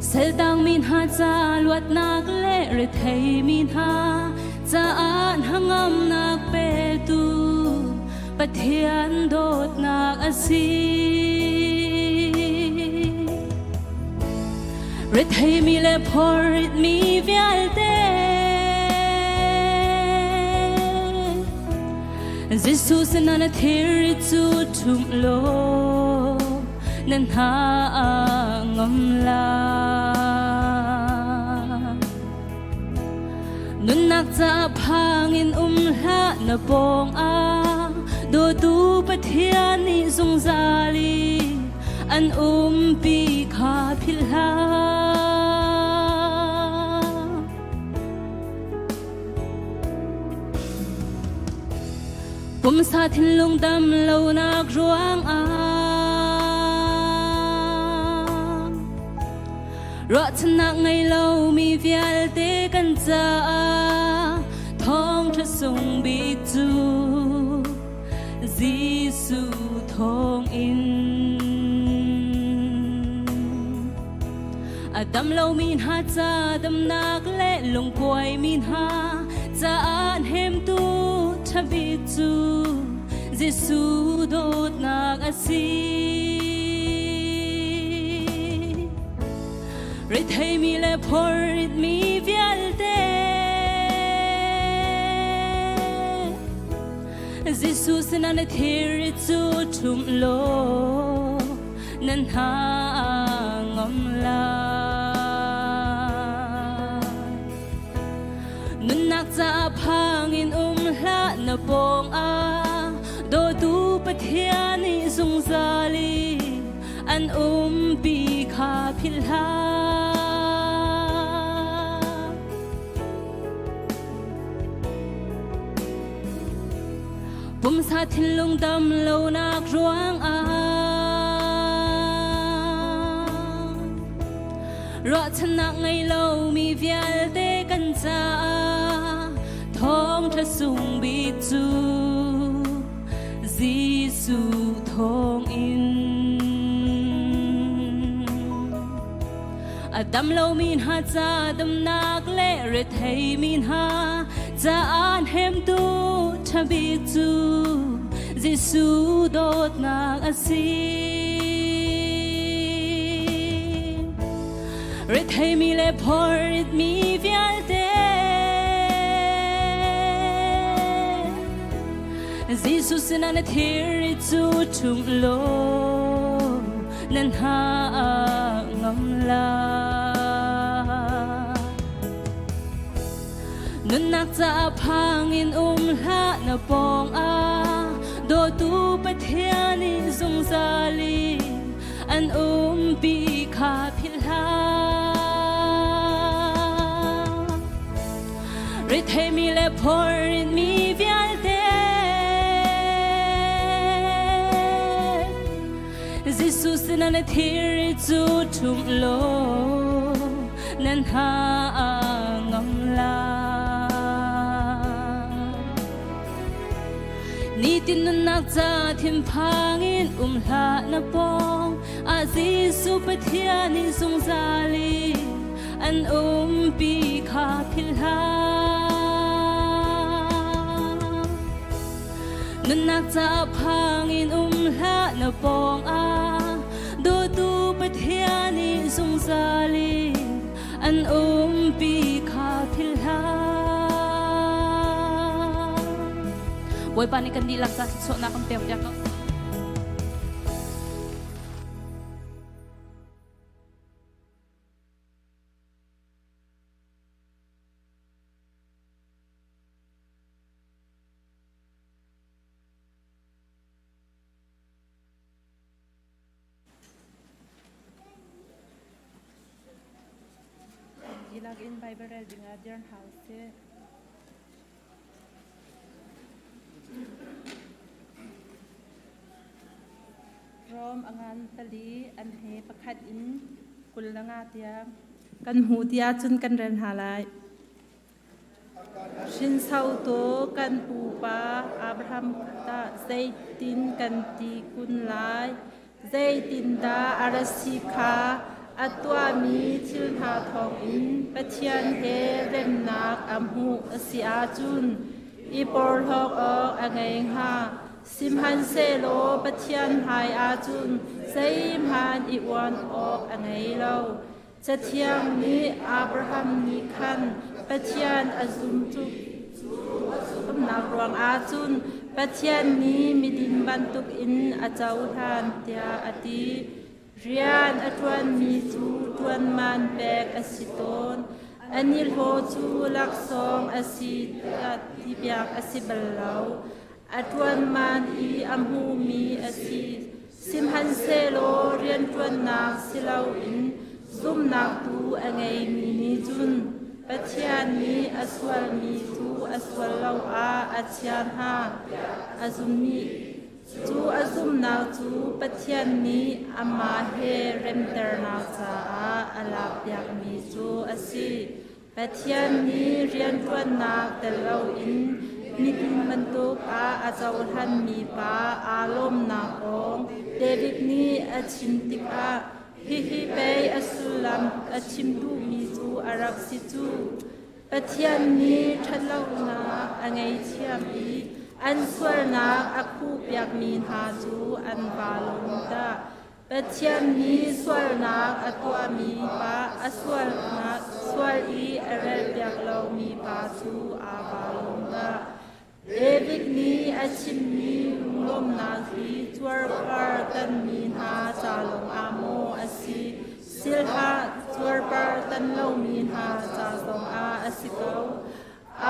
Saltangmi hna ca luatnak le retheimi hna caah hnangamnak petu Pathian dawtnak a si. Retheimi le phorritmi vialte. Jesuh sinah na thilri cu ṭhumh law nan hna a ngam lai. Nunnak caah phang in um hlah na pawng ah dawtu Pathian nih zungzal i an umpi kha philh hlah. Pumsa thinlung dam lonak ruangah ruahchannak ngei lomi vialte kan caah thawngṭha sung bik cu Jesuh thawngin. A dam lomi hna ca damnak le lungkuaimi hna caah hnemtu ṭha bik cu Jesuh dawtnak a si. Retheimi le phorritmi vialte Jesuh sinah na thilri cu ṭhumh law nan hna ngam lai. Nunnak caah phang in um hlah na pawng ah dawtu Pathian nih zungzal i an umpi kha philh hlah. Pumsa thinlung dam lonak ruangah ruahchannak ngei lomi vialte kan caah thawngṭha sung bik cu Jesuh thawngin. A dam lomi hna ca damnak le retheimi hna caah hnemtu ṭha bik cu Jesuh dawtnak a si. Retheimi le phorritmi vialte Jesuh sinah na thilri cu ṭhumh law nan hna a ngam lai. Nunnak caah phang in um hlah na pawng ah dawtu Pathian nih zungzal in an umpi kha philh hlah. Retheimi le phorritmi vialte Jesuh sinah na thilri cu ṭhumh law nan hna a ngam lai. Nitin nunnak ca thinphang in um hlah na pawng ah Jesuh Pathian nih zungzal in an umpi kha philh hlah. Nunnak caah phang in um hlah na pawng ah dawtu Pathian nih zungzal in an umpi kha philh hlah. Bawipa nih kan dihlak ca thluachuahnak kan pek piak ko. Dihlak in Bible rel dingah dir hna usih. Rom a ngan pali an he pakhat in 25 tiang kan hmuh ti ahcun kan rel hna lai. Hrinsotu kan pupa Abraham tah zeitin kan ti kun lai? Zeitindah a rat si kha a tuahmi thil hna thawngin Pathian he remnak a hmuh a si ahcun i porhlawt awk a ngei hnga. Sihmanhsehlaw Pathian hmai ahcun zeihmanh i uan awk a ngei lo. Cathiang nih Abraham nih khan Pathian a zum tuk. Zumhnak ruangah cun Pathian nih miding bantukin a cohlan tiah a ti. Rian a ṭuanmi cu ṭuanman pek a si tawn. A nihlawh cu laksawng a si tiah ti piak a si bal lo. A ṭuanman i a hmumi a si. Sihmanhsehlaw rianṭuannak si loin zumhnak tu a ngeimi nih cun Pathian nih a sualmi cu a sual lo ah a chia hna. A zummi cu a zumhnak cu Pathian nih amah he remternak caah a lakpiakmi cu a si. Pathian nih rianṭuannak tel loin miding bantuk ah a cohlanmi pa aa lawmnak kong David nih a chim tikah hihi pei a sullam a chim duhmi cu a rak si cu. Pathian nih ṭhatlonak a ngaihthiam i an sualnak a khuhpiakmi hna cu an vaa lawm dah. Pathian nih sualnak a tuahmi pa a sualnak sual i a relpiak lomi pa cu aa vaa lawm dah. David nih a chimmi lunglawmhnak hi cuarpar tanmi hna ca lawngah maw a si? Silhah cuarpar tan lomi hna ca zongah a si ko.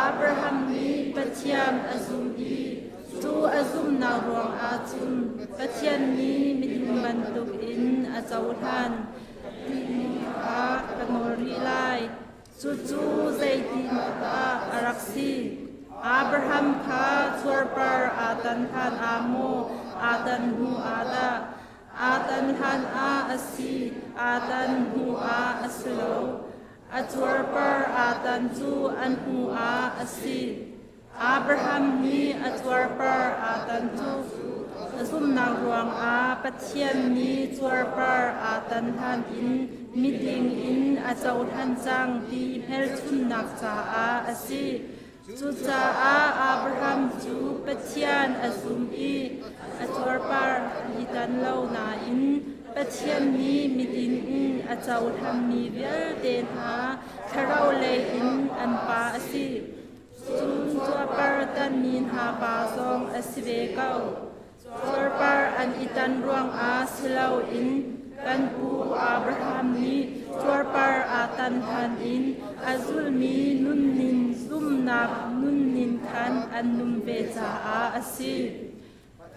Abraham nih Pathian a zumh i cu a zumhnak ruangah cun Pathian nih miding bantukin a cohlan timi kha ka nawl rih lai. Cucu zeitindah a rak si? Abraham kha cuarpar aa tan hlan ah maw aa tan hnu ah dah? Aa tan hlan ah a si, aa tan hnu ah a si lo. A cuarpar aa tan cu an hnu ah a si. Abraham nih a cuarpar aa tan cu a zumhnak ruangah Pathian nih cuarpar aa tan hlan in miding in a cohlan cang ti hmelchunhnak caah a si. Cucaah Abraham cu Pathian a zum i a cuarpar i tan lo nain Pathian nih miding in a cohlanmi vialte hna thlarau lei in an pa a si. Cun cuarpar tanmi hna pa zong a si ve ko. Cuarpar an i tan ruangah si loin kan pu Abraham nih cuarpar aa tan hlan in a zulmi nunning zumhnak nunning khan an num ve caah a si.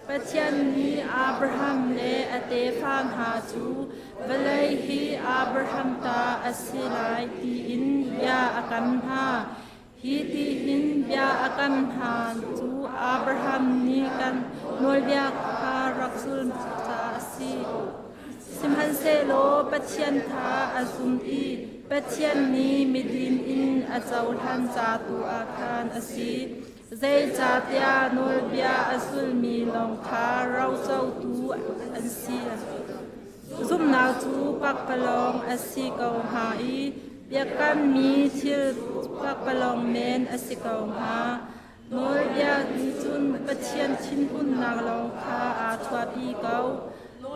Pathian nih Abraham le a tefa hna cu vawlei hi Abraham ta a si lai tiin bia a kam hna. Hi ti hin bia a kam hna cu Abraham nih kan nawlbia kha rak zul caah a si. Sihmanhsehlaw Pathian kha a zum i Pathian nih midin in a cohlan ca tu ah khan a si. Zeicahtiah nawlbia a zulmi lawng kha rocotu an si. Zumhnak cu pakpalawng a si ko hnga i biakammi thil pakpalawng men a si ko hnga. Nawlbia nih cun Pathian thinhunnak lawng kha aa chuahpi ko.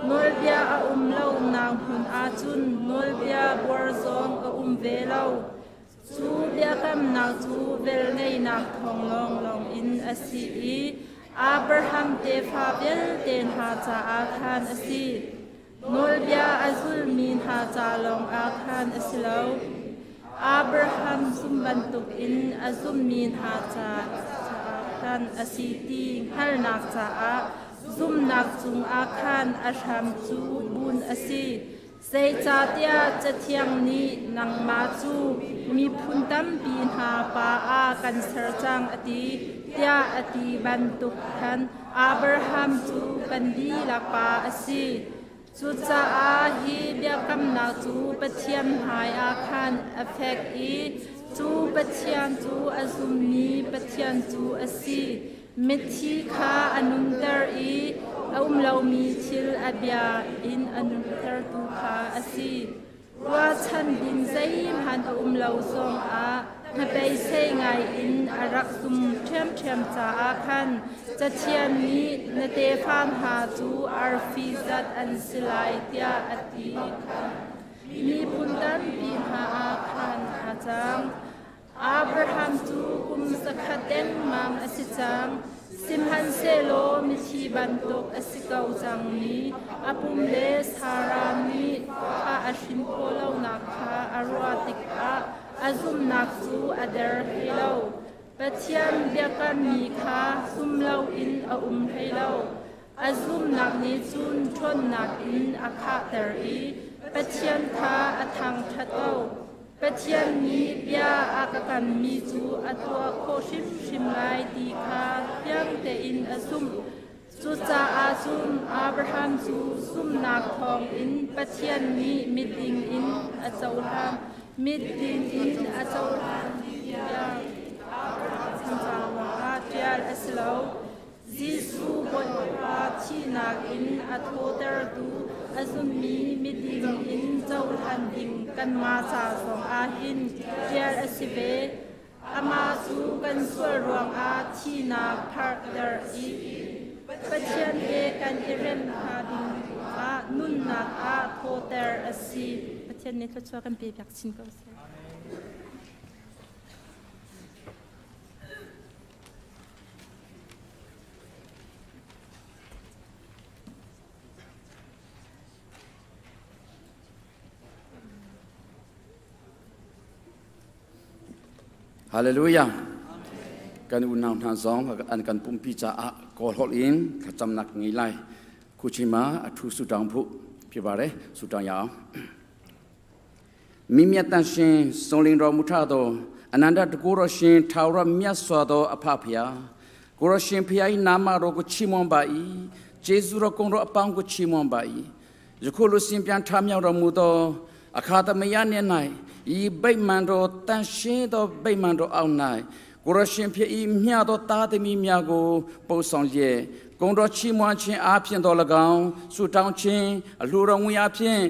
Nawlbia a um lonak hmun ahcun nawlbia buar zong a um ve lo. Cu biakamnak cu velngeihnak thawng lawnglawng in a si i Abraham tefa vialte hna caah khan a si. Nawlbia a zulmi hna ca lawngah khan a si lo. Abraham zum bantukin a zummi hna caah khan a si ti hngalhnak caah zumhnak cungah khan a hram cu bun a si. Zeicahtiah Cathiang nih nangmah cu miphun tampi hna pa ah kan ser cang a ti, tiah a ti bantuk khan Abraham cu kan dihlak pa a si. Cucaah hi biakamnak cu Pathian hmaiah khan a fek i cu Pathian cu a zummi Pathian cu a si. Mithi kha a nunter i a um lomi thil a bia in a nuntertu kha a si. Ruahchan ding zeihmanh a um lo zongah hnabeisei ngaiin a rak zum ṭhiamṭhiam caah khan Cathiang nih na tefa hna cu arfi zat an si lai tiah a ti kha miphun tampi hna ah khan a cang. Abraham cu kum zakhat. khat dengmang a si cang. Sihmanhsehlaw mithi bantuk a si ko cangmi a pum le Sarah nih fa a hrin khawh lonak kha a ruah tikah a zumhnak cu a der hlei lo. Pathian biakammi kha zum loin a um hlei lo. A zumhnak nih cun ṭhawnnak in a khahter i Pathian kha a thangṭhat ko. Pathian nih bia a ka kammi cu a tuah khawh hrimhrim lai ti kha fiang tein a zumh. Cucaah cun Abraham cu zumhnak thawngin Pathian nih miding in a cohlan. Miding in a cohlan tiah Abraham caah ṭial a si lo. Jesuh Bawipa thihnak in a thawtertu a zummi miding in cohlan ding kanmah ca zong ah hin ṭial a si ve. Amah cu kan sual ruangah thihnak pharhter i Pathian he kan i rem hnga ding ah nunnak ah thawter a si. Pathian nih thluachuah kan pe piak chin ko seh. Hallelujah. Kan unau hna zong an kan pumpi caah kawl holh in thlacamnak ngei lai. Khuchima a thu su tang phu phibare su tang yao. မိမြတ်တန်ရှင်စုံလင်တော်မူထသောအနန္တတကူတော်ရှင်ထာဝရမြတ်စွာသောအဖဖျားကိုရရှင်ဖျား၏နာမတော်ကိုချီးမွမ်းပါ၏ကျေးဇူးတော်ကုံတော်အပေါင်းကိုချီးမွမ်းပါ၏ယခုလိုရှင်ပြန်ထမြောက်တော်မူသောအခါသမယနေ့၌ဤဗိမာန်တော်တန်ရှင်းသောဗိမာန်တော်အောက်၌ကိုရရှင်ဖျား၏မြတ်သောသားသမီးများကိုပို့ဆောင်လျက်ဂုံတော်ချီးမွမ်းခြင်းအားဖြင့်တော်၎င်းဆုတောင်းခြင်းအလှတော်ငွေအားဖြင့်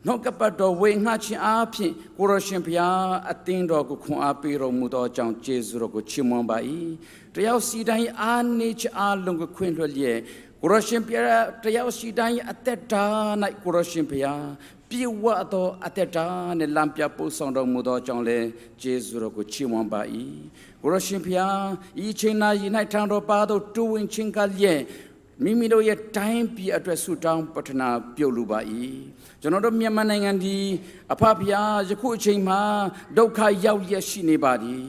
နှုတ်ကပတ်တော်ဝေငှခြင်းအားဖြင့်ကိုရရှင်ဖျားအသင်းတော်ကိုခွန်အားပေးတော်မူသောအကြောင်းကျေးဇူးတော်ကိုချီးမွမ်းပါ၏တယောက်စီတိုင်းအားနေချအားလုံးကိုခွင့်လွှတ်လျက်ကိုရရှင်ဖျားတယောက်စီတိုင်းအသက်တာ၌ကိုရရှင်ဖျားပြည့်ဝသောအသက်တာနှင့်လမ်းပြပို့ဆောင်တော်မူသောအကြောင်းလည်းကျေးဇူးတော်ကိုချီးမွမ်းပါ၏ကိုရရှင်ဖျားဤချိန်နာဤ၌ထံတော်ပါသောတူဝင်ချင်းကလျက်မိမိတို့ရဲ့တိုင်းပြည်အတွက်ဆုတောင်းပတနာပြုတ်လိုပါ၏ကျွန်တော်တို့မြန်မာနိုင်ငံဒီအဖဖျားယခုအချိန်မှာဒုက္ခရောက်လျက်ရှိနေပါသည်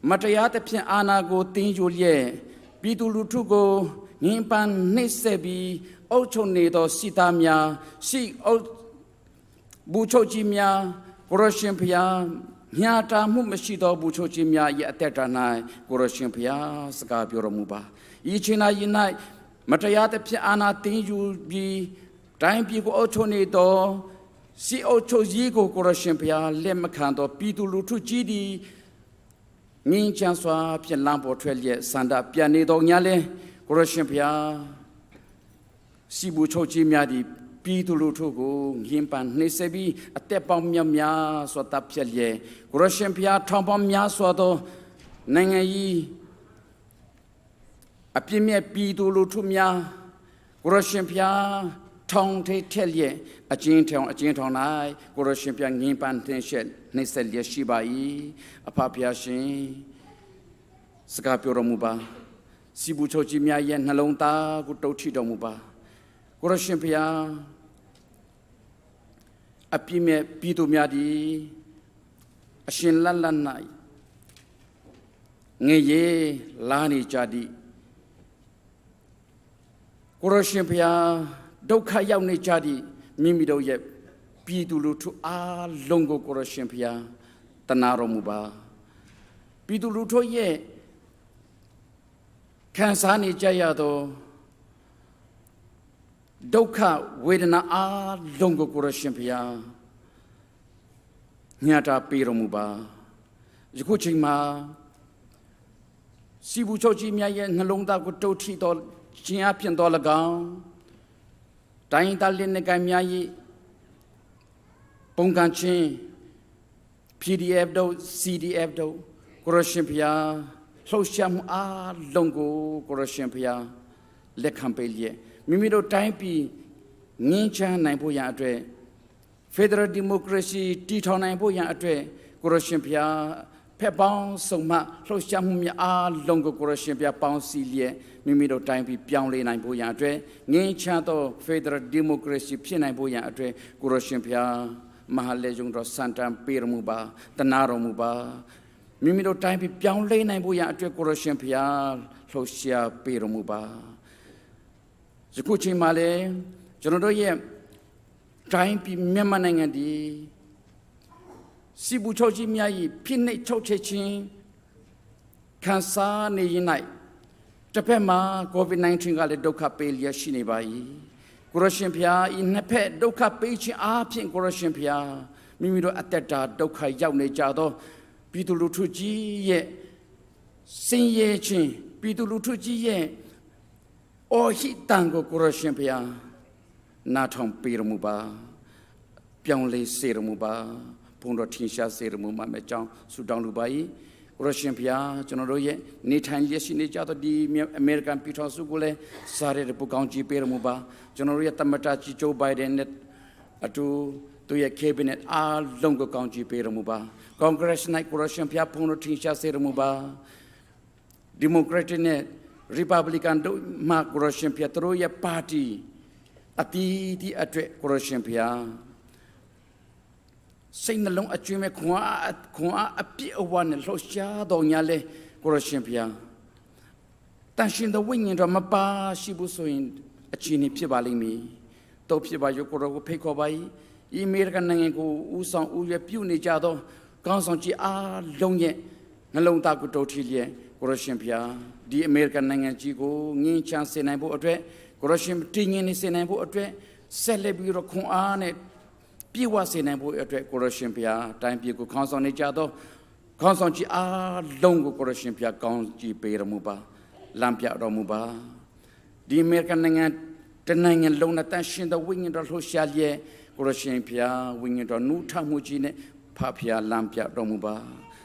မတရားသဖြင့်အာဏာကိုတင်းယူလျက်ပြည်သူလူထုကိုငင်းပန်းနှိပ်စက်ပြီးအုပ်ချုပ်နေသောစစ်သားများရှိအုပ်ဘူချုပ်ကြီးများကိုရရှင်ဖျားညာတာမှုမရှိသောဘူချုပ်ကြီးများ၏အသက်တာ၌ကိုရရှင်ဖျားစကားပြောတော်မူပါဤချိန်၌၌မတရားသဖြင့်အာဏာသိမ်းယူပြီးတိုင်းပြည်ကိုအုပ်ချုပ်နေသောစီအုပ်ချုပ်ကြီးကိုကိုရရှင်ဖျားလက်မခံသောပြည်သူလူထုကြီးသည်ငင်းချမ်းစွာဖြင့်လမ်းပေါ်ထွက်လျက်စန္ဒပြန်နေတော်ညာလဲကိုရရှင်ဖျားစီဘူချုပ်ကြီးများသည်ပြည်သူလူထုကိုငင်းပန်နှိပ်စက်ပြီးအသက်ပေါင်းများများစွာတပ်ဖြတ်လျက်ကိုရရှင်ဖျားထောင်ပေါင်းများစွာသောနိုင်ငံကြီးအပြစ်မဲ့ပြည်သူလူထုများကိုရရှင်ဖျားထောင်ထဲထက်လျက်အကျဉ်းထောင်အကျဉ်းထောင်၌ကိုရရှင်ဖျားငင်းပန်တင်ရှက်နှိပ်စက်လျက်ရှိပါ၏အဖဖျားရှင်စကားပြောတော်မူပါစီဘူးချုပ်ကြီးများရဲ့နှလုံးသားကိုတုတ်ထီတော်မူပါကိုရရှင်ဖျားအပြစ်မဲ့ပြည်သူများသည်အရှင်လတ်လတ်၌ငရေလာနေကြသည်ကိုရရှင်ဖျားဒုက္ခရောက်နေကြသည်မိမိတို့ရဲ့ပြည်သူလူထုအားလုံးကိုကိုရရှင်ဖျားတနာတော်မူပါပြည်သူလူထုရဲ့ခံစားနေကြရသောဒုက္ခဝေဒနာအားလုံးကိုကိုရရှင်ဖျားညတာပေးတော်မူပါယခုချိန်မှာစီဘူးချုပ်ကြီးမြတ်ရဲ့နှလုံးသားကိုတုတ်ထီတော်ခြင်းအပြင်တော်၎င်းတိုင်းသားလင်းနေကံများ၏ပုံကံချင်း PDF တို့ CDF တို့ကိုရရှင်ဖျားလှုပ်ရှားမှုအားလုံးကိုကိုရရှင်ဖျားလက်ခံပေးလျက်မိမိတို့တိုင်းပြည်ငင်းချမ်းနိုင်ဖို့ရန်အတွက် Federal Democracy တည်ထောင်နိုင်ဖို့ရန်အတွက်ကိုရရှင်ဖျား ဖက်ပေါင်းစုံမှလှုပ်ရှားမှုများအားလုံးကိုကိုရရှင်ပြပေါင်းစည်းလျက်မိမိတို့တိုင်းပြည်ပြောင်းလဲနိုင်ဖို့ရန်အတွက်ငင်းချသော Federal Democracy ဖြစ်နိုင်ဖို့ရန်အတွက်ကိုရရှင်ဖျားမဟာလေယုံတော်စန်တန်ပေးတော်မူပါတနာတော်မူပါမိမိတို့တိုင်းပြည်ပြောင်းလဲနိုင်ဖို့ရန်အတွက်ကိုရရှင်ဖျားလှုပ်ရှားပေးတော်မူပါယခုချိန်မှာလည်းကျွန်တော်တို့ရဲ့တိုင်းပြည်မြန်မာနိုင်ငံဒီစီဘူးချုပ်ကြီးများ၏ဖိနှိပ်ချုပ်ချယ်ခြင်းခံစားနေရင်၌တစ်ဖက်မှာ COVID-19 ကလည်းဒုက္ခပေးလျက်ရှိနေပါ၏ကိုရရှင်ဖျားဤနှစ်ဖက်ဒုက္ခပေးခြင်းအားဖြင့်ကိုရရှင်ဖျားမိမိတို့အသက်တာဒုက္ခရောက်နေကြသောပြည်သူလူထုကြီးရဲ့ဆင်းရဲခြင်းပြည်သူလူထုကြီးရဲ့အော်ဟိတန်ကိုကိုရရှင်ဖျားနားထောင်ပေးရမူပါပြောင်းလဲစေရမူပါဘုန်းတော်ထင်ရှားစေရမူမှာမဲ့ကြောင်းဆုတောင်းလိုပါ၏ကိုရရှင်ဖျားကျွန်တော်တို့ရဲ့နေထိုင်ရရှိနေကြသောဒီအမေရိကန်ပြည်ထောင်စုကိုလည်းစားရတဲ့ပုကောင်းကြီးပေးရမူပါကျွန်တော်တို့ရဲ့တမတာကြီးဂျိုးဘိုင်ဒန်နဲ့အတူသူရဲ့ cabinet အားလုံးကိုကောင်းကြီးပေးရမူပါ Congress ၌ကိုရရှင်ဖျားဘုန်းတော်ထင်ရှားစေရမူပါ Democratic နဲ့ Republican တို့မှကိုရရှင်ဖျားသူတို့ရဲ့ပါတီအတီးတီးအတွက်ကိုရရှင်ဖျားစိတ်နှလုံးအကျွမ်းမဲ့ခွန်အားခွန်အားအပြည့်အဝနဲ့လှုပ်ရှားတော်ညာလဲကိုရရှင်ဖျားတန်ရှင်တဲ့ဝိညာဉ်တော်မပါရှိဘူးဆိုရင်အချီးနှဖြစ်ပါလိမ့်မည်တော့ဖြစ်ပါရောကိုရောကိုဖိတ်ခေါ်ပါ၏ဤအမေရိကန်နိုင်ငံကိုဦးဆောင်ဦးရွက်ပြုနေကြသောကောင်းဆောင်ကြီးအားလုံးရဲ့နှလုံးသားကိုတိုးထီလျက်ကိုရရှင်ဖျားဒီအမေရိကန်နိုင်ငံကြီးကိုငင်းချမ်းစေနိုင်ဖို့အတွက်ကိုရရှင်တည်ငြိမ်နေစေနိုင်ဖို့အတွက်ဆက်လက်ပြီးတော့ခွန်အားနဲ့ပြည့်ဝစေနိုင်ဖို့အတွက်ကိုရရှင်ဖျားတိုင်းပြည်ကိုခေါင်းဆောင်နေကြသောခေါင်းဆောင်ကြီးအားလုံးကိုကိုရရှင်ဖျားကောင်းကြီးပေးတော်မူပါလမ်းပြတော်မူပါဒီအမေရိကန်နိုင်ငံတနိုင်ငံလုံးနဲ့တန်ရှင်သောဝိညာဉ်တော်လှူရှားလျက်ကိုရရှင်ဖျားဝိညာဉ်တော်နူးထမှုကြီးနဲ့ဖဖျားလမ်းပြတော်မူပါ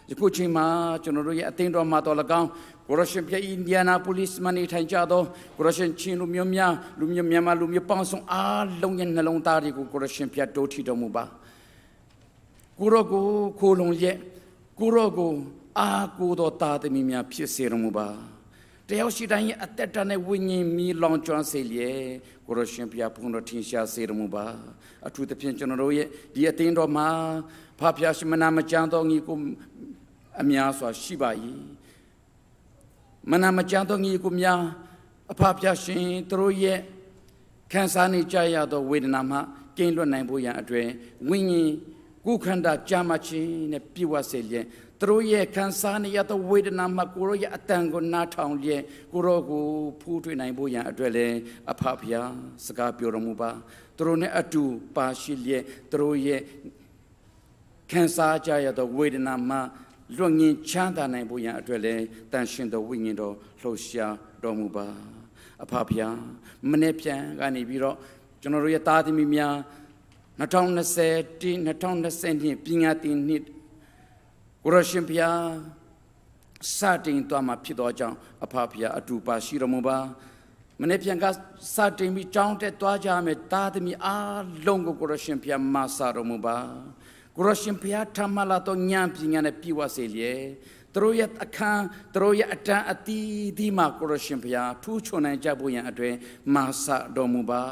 ယခုချိန်မှာကျွန်တော်တို့ရဲ့အသင်းတော်မှာတော်၎င်းကိုရရှင်ဖျားအင်ဒီယာနာပိုလစ်မနေထိုင်ကြသောကိုရရှင်ချင်းလူမျိုးများလူမျိုးမြန်မာလူမျိုးပေါင်းစုံအားလုံးရဲ့နှလုံးသားတွေကိုကိုရရှင်ဖျားတိုးထီတော်မူပါကိုရောကိုခိုလုံရဲ့ကိုရောကိုအာကိုတော်တာသမီးများဖြစ်စေတော်မူပါတယောက်ရှိတိုင်းရဲ့အသက်တာနဲ့ဝိညာဉ်မီလောင်ကျွမ်းစေလျက်ကိုရရှင်ဖျားဖုန်းတော်ထင်ရှားစေတော်မူပါအထူးသဖြင့်ကျွန်တော်တို့ရဲ့ဒီအသင်းတော်မှာဖဖျားရှင်မနာမကျန်းတော်ညီကိုအများစွာရှိပါ၏မနာမကျန်းတော်ညီကိုများအဖဖျားရှင်သူတို့ရဲ့ခံစားနေကြရသောဝေဒနာမှကင်းလွတ်နိုင်ဖို့ရန်အတွက်ဝိညာဉ်ကိုယ်ခန္ဓာကြာမှခြင်းနဲ့ပြည့်ဝစေလျက်သူတို့ရဲ့ခံစားနေရသောဝေဒနာမှကိုရောရဲ့အတန်ကိုနားထောင်လျက်ကိုရောကိုဖူးထွေနိုင်ဖို့ရန်အတွက်လည်းအဖဖျားစကားပြောတော်မူပါသူတို့နဲ့အတူပါရှိလျက်သူတို့ရဲ့ခံစားကြရသောဝေဒနာမှလွတ်ငင်းချမ်းသာနိုင်ဖို့ရန်အတွက်လည်းတန်ရှင်သောဝိညာဉ်တော်လှုပ်ရှားတော်မူပါအဖဖျားမနေ့ပြန်ကနေပြီးတော့ကျွန်တော်တို့ရဲ့သားသမီးများ2020တိ2020ပညာသင်နှစ်ကိုရရှင်ဖျားစတင်သွားမှာဖြစ်သောကြောင့်အဖဖျားအတူပါရှိတော်မူပါမနေ့ပြန်ကစတင်ပြီးကြောင်းတက်သွားကြမယ်သားသမီးအားလုံးကိုကိုရရှင်ဖျားမဆာတော်မူပါကိုရရှင်ဖျားထမလာတော့ဉာဏ်ပညာနဲ့ပြည့်ဝစေလျက်သူတို့ရဲ့အခန်းသူတို့ရဲ့အတန်အတီးဒီမှာကိုရရှင်ဖျားထူးချွန်နိုင်ကြဖို့ရန်အတွက်မဆာတော်မူပါ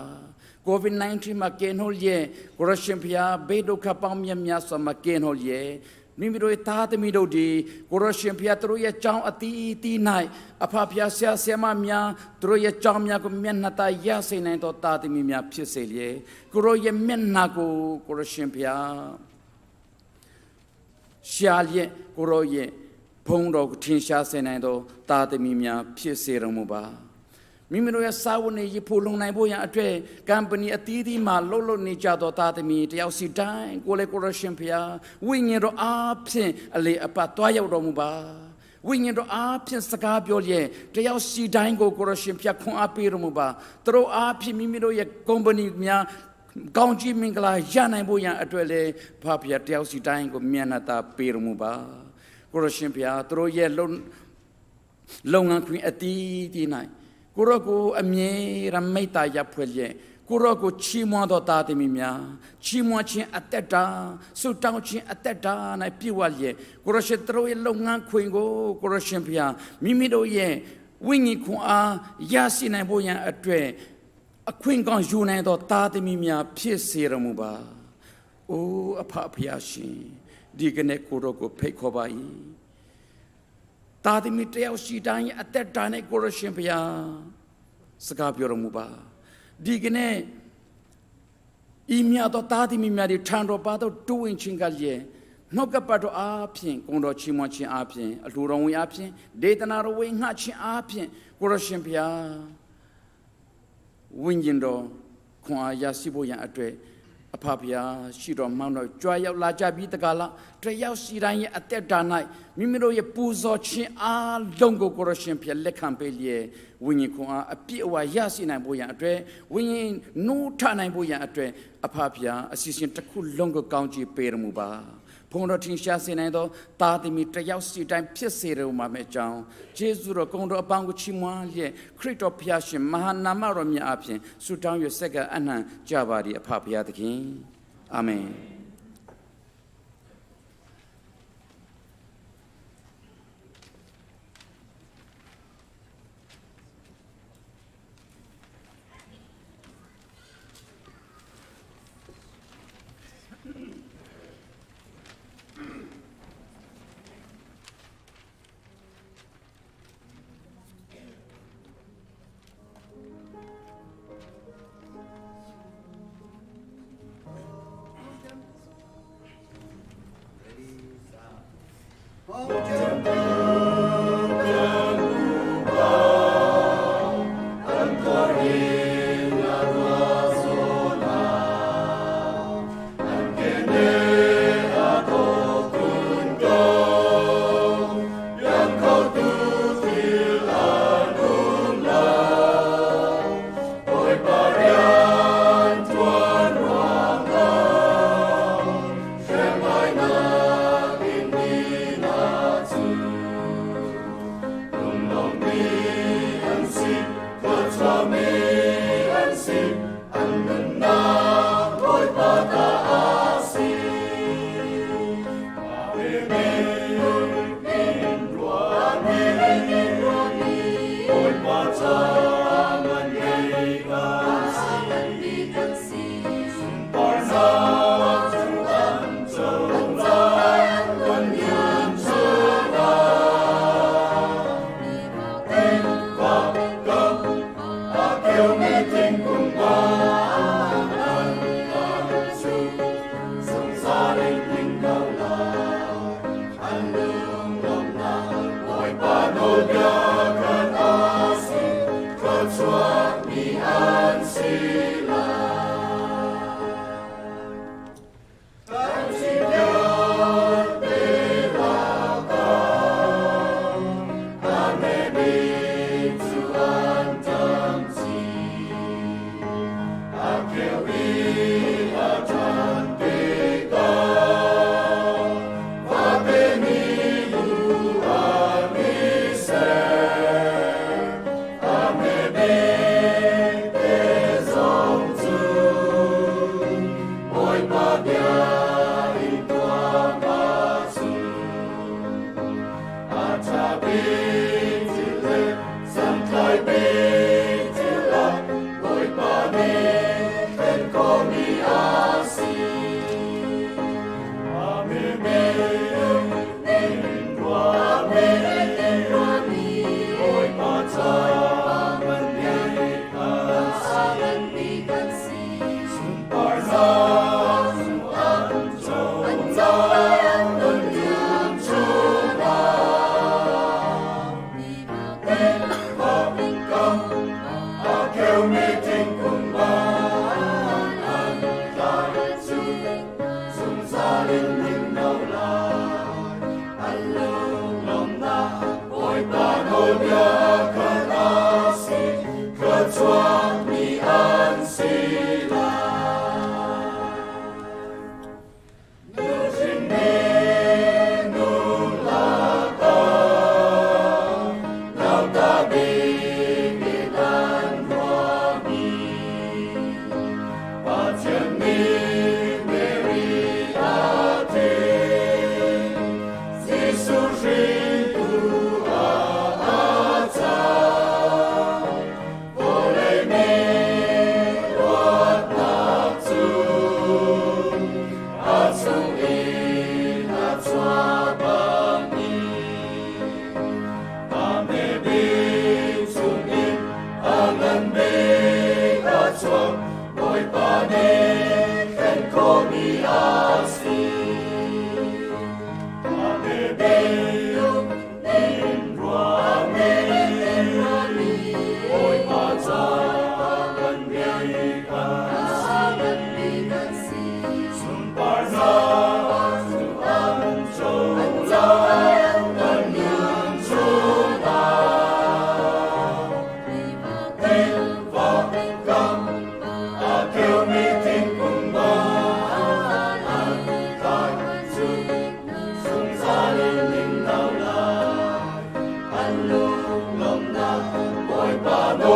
COVID-19 မှာကင်းဟိုရဲ့ကိုရရှင်ဖျားဘေးဒုက္ခပေါင်းမြတ်များစွာမှာကင်းဟိုရဲ့မိမိတို့ရဲ့သားသမီးတို့ဒီကိုရရှင်ဖျားသူတို့ရဲ့ကြောင်းအတီးတီး၌အဖဖျားဆရာဆရာမများသူတို့ရဲ့ကြောင်းများကိုမျက်နှာသာရစေနိုင်သောသားသမီးများဖြစ်စေလျက်ကိုရောရဲ့မျက်နှာကိုကိုရရှင်ဖျားရှာလျက်ကိုရောရဲ့ဘုန်းတော်ကိုထင်ရှားစေနိုင်သောသားသမီးများဖြစ်စေတော်မူပါမိမိတို့ရဲ့စာဝန်တွေဖို့လုံနိုင်ဖို့ရန်အတွက်ကမ်ပဏီအသီးသီးမှာလှုပ်လှုပ်နေကြသောသားသမီးတယောက်စီတိုင်းကိုလေကိုရရှင်ဖျားဝိညာဉ်တော်အားဖြင့်အလေအပတ်တွားရောက်တော်မူပါဝိညာဉ်တော်အားဖြင့်စကားပြောလျက်တယောက်စီတိုင်းကိုကိုရရှင်ဖျားခွန်အားပေးတော်မူပါသူတို့အားဖြင့်မိမိတို့ရဲ့ကုမ္ပဏီများကောင်းကြီးမင်္ဂလာရနိုင်ဖို့ရန်အတွက်လေဖဖျားတယောက်စီတိုင်းကိုမျက်နှာသာပေးတော်မူပါကိုရရှင်ဖျားသူတို့ရဲ့လုံလုပ်ငန်းခွင်အတီးတီး၌ကိုရောကိုအမြဲရမိတ်တာရဖွဲ့လျက် ကိုရောကိုချီးမွမ်းတော်သားသမီးများချီးမွမ်းခြင်းအသက်တာဆုတောင်းခြင်းအသက်တာ၌ပြည့်ဝလျက်ကိုရရှင်တို့ရဲ့လုပ်ငန်းခွင်ကိုကိုရရှင်ဖျားမိမိတို့ရဲ့ဝိညာဉ်ခွန်အားရရှိနိုင်ဖို့ရန်အတွက်အခွင့်ကောင်းယူနိုင်သောသားသမီးများဖြစ်စေရမူပါ။အိုးအဖဖျားရှင်ဒီကနေ့ကိုရောကိုဖိတ်ခေါ်ပါ၏။သားသမီးတယောက်ရှိတိုင်းအသက်တာနဲ့ကိုရရှင်ဖျားစကားပြောရမူပါ။ဒီကနေ့ဤမြတ်သောသားသမီးများဒီထံတော်ပါသောတိုးဝင်ခြင်းကလည်းနှုတ်ကပတ်တော်အားဖြင့်ဂုဏ်တော်ချီးမွမ်းခြင်းအားဖြင့်အလှတော်ဝင်အားဖြင့်ဒေသနာတော်ဝင်ငှခြင်းအားဖြင့်ကိုရရှင်ဖျားဝိညာဉ်တော်ခွန်အားရရှိဖို့ရန်အတွက်အဖဖျားရှိတော်မောင်းတော်ကြွားရောက်လာကြပြီးတကားလားတယောက်စီတိုင်းရဲ့အသက်တာ၌မိမိတို့ရဲ့ပူဇော်ခြင်းအားလုံးကိုကိုရရှင်ဖျားလက်ခံပေးလျက်ဝိညာဉ်ခွန်အားအပြည့်အဝရရှိနိုင်ဖို့ရန်အတွက်ဝိညာဉ်နိုးထနိုင်ဖို့ရန်အတွက်အဖဖျားအစီအစဉ်တစ်ခုလုံးကိုကောင်းချီးပေးရမူပါဖုန်တော်ထင်ရှားစေနိုင်သောတာသမီတယောက်စီတိုင်းဖြစ်စေတော်မှာမဲ့ကြောင်းဂျေဇုတော်ဂုဏ်တော်အပေါင်းကိုချီးမွမ်းလျက်ခရစ်တော်ဖျားရှင်မဟာနာမတော်မြတ်အပြင်ဆုတောင်းရဆက်ကအနံ့ကြပါသည်အဖဖျားသခင်အာမင်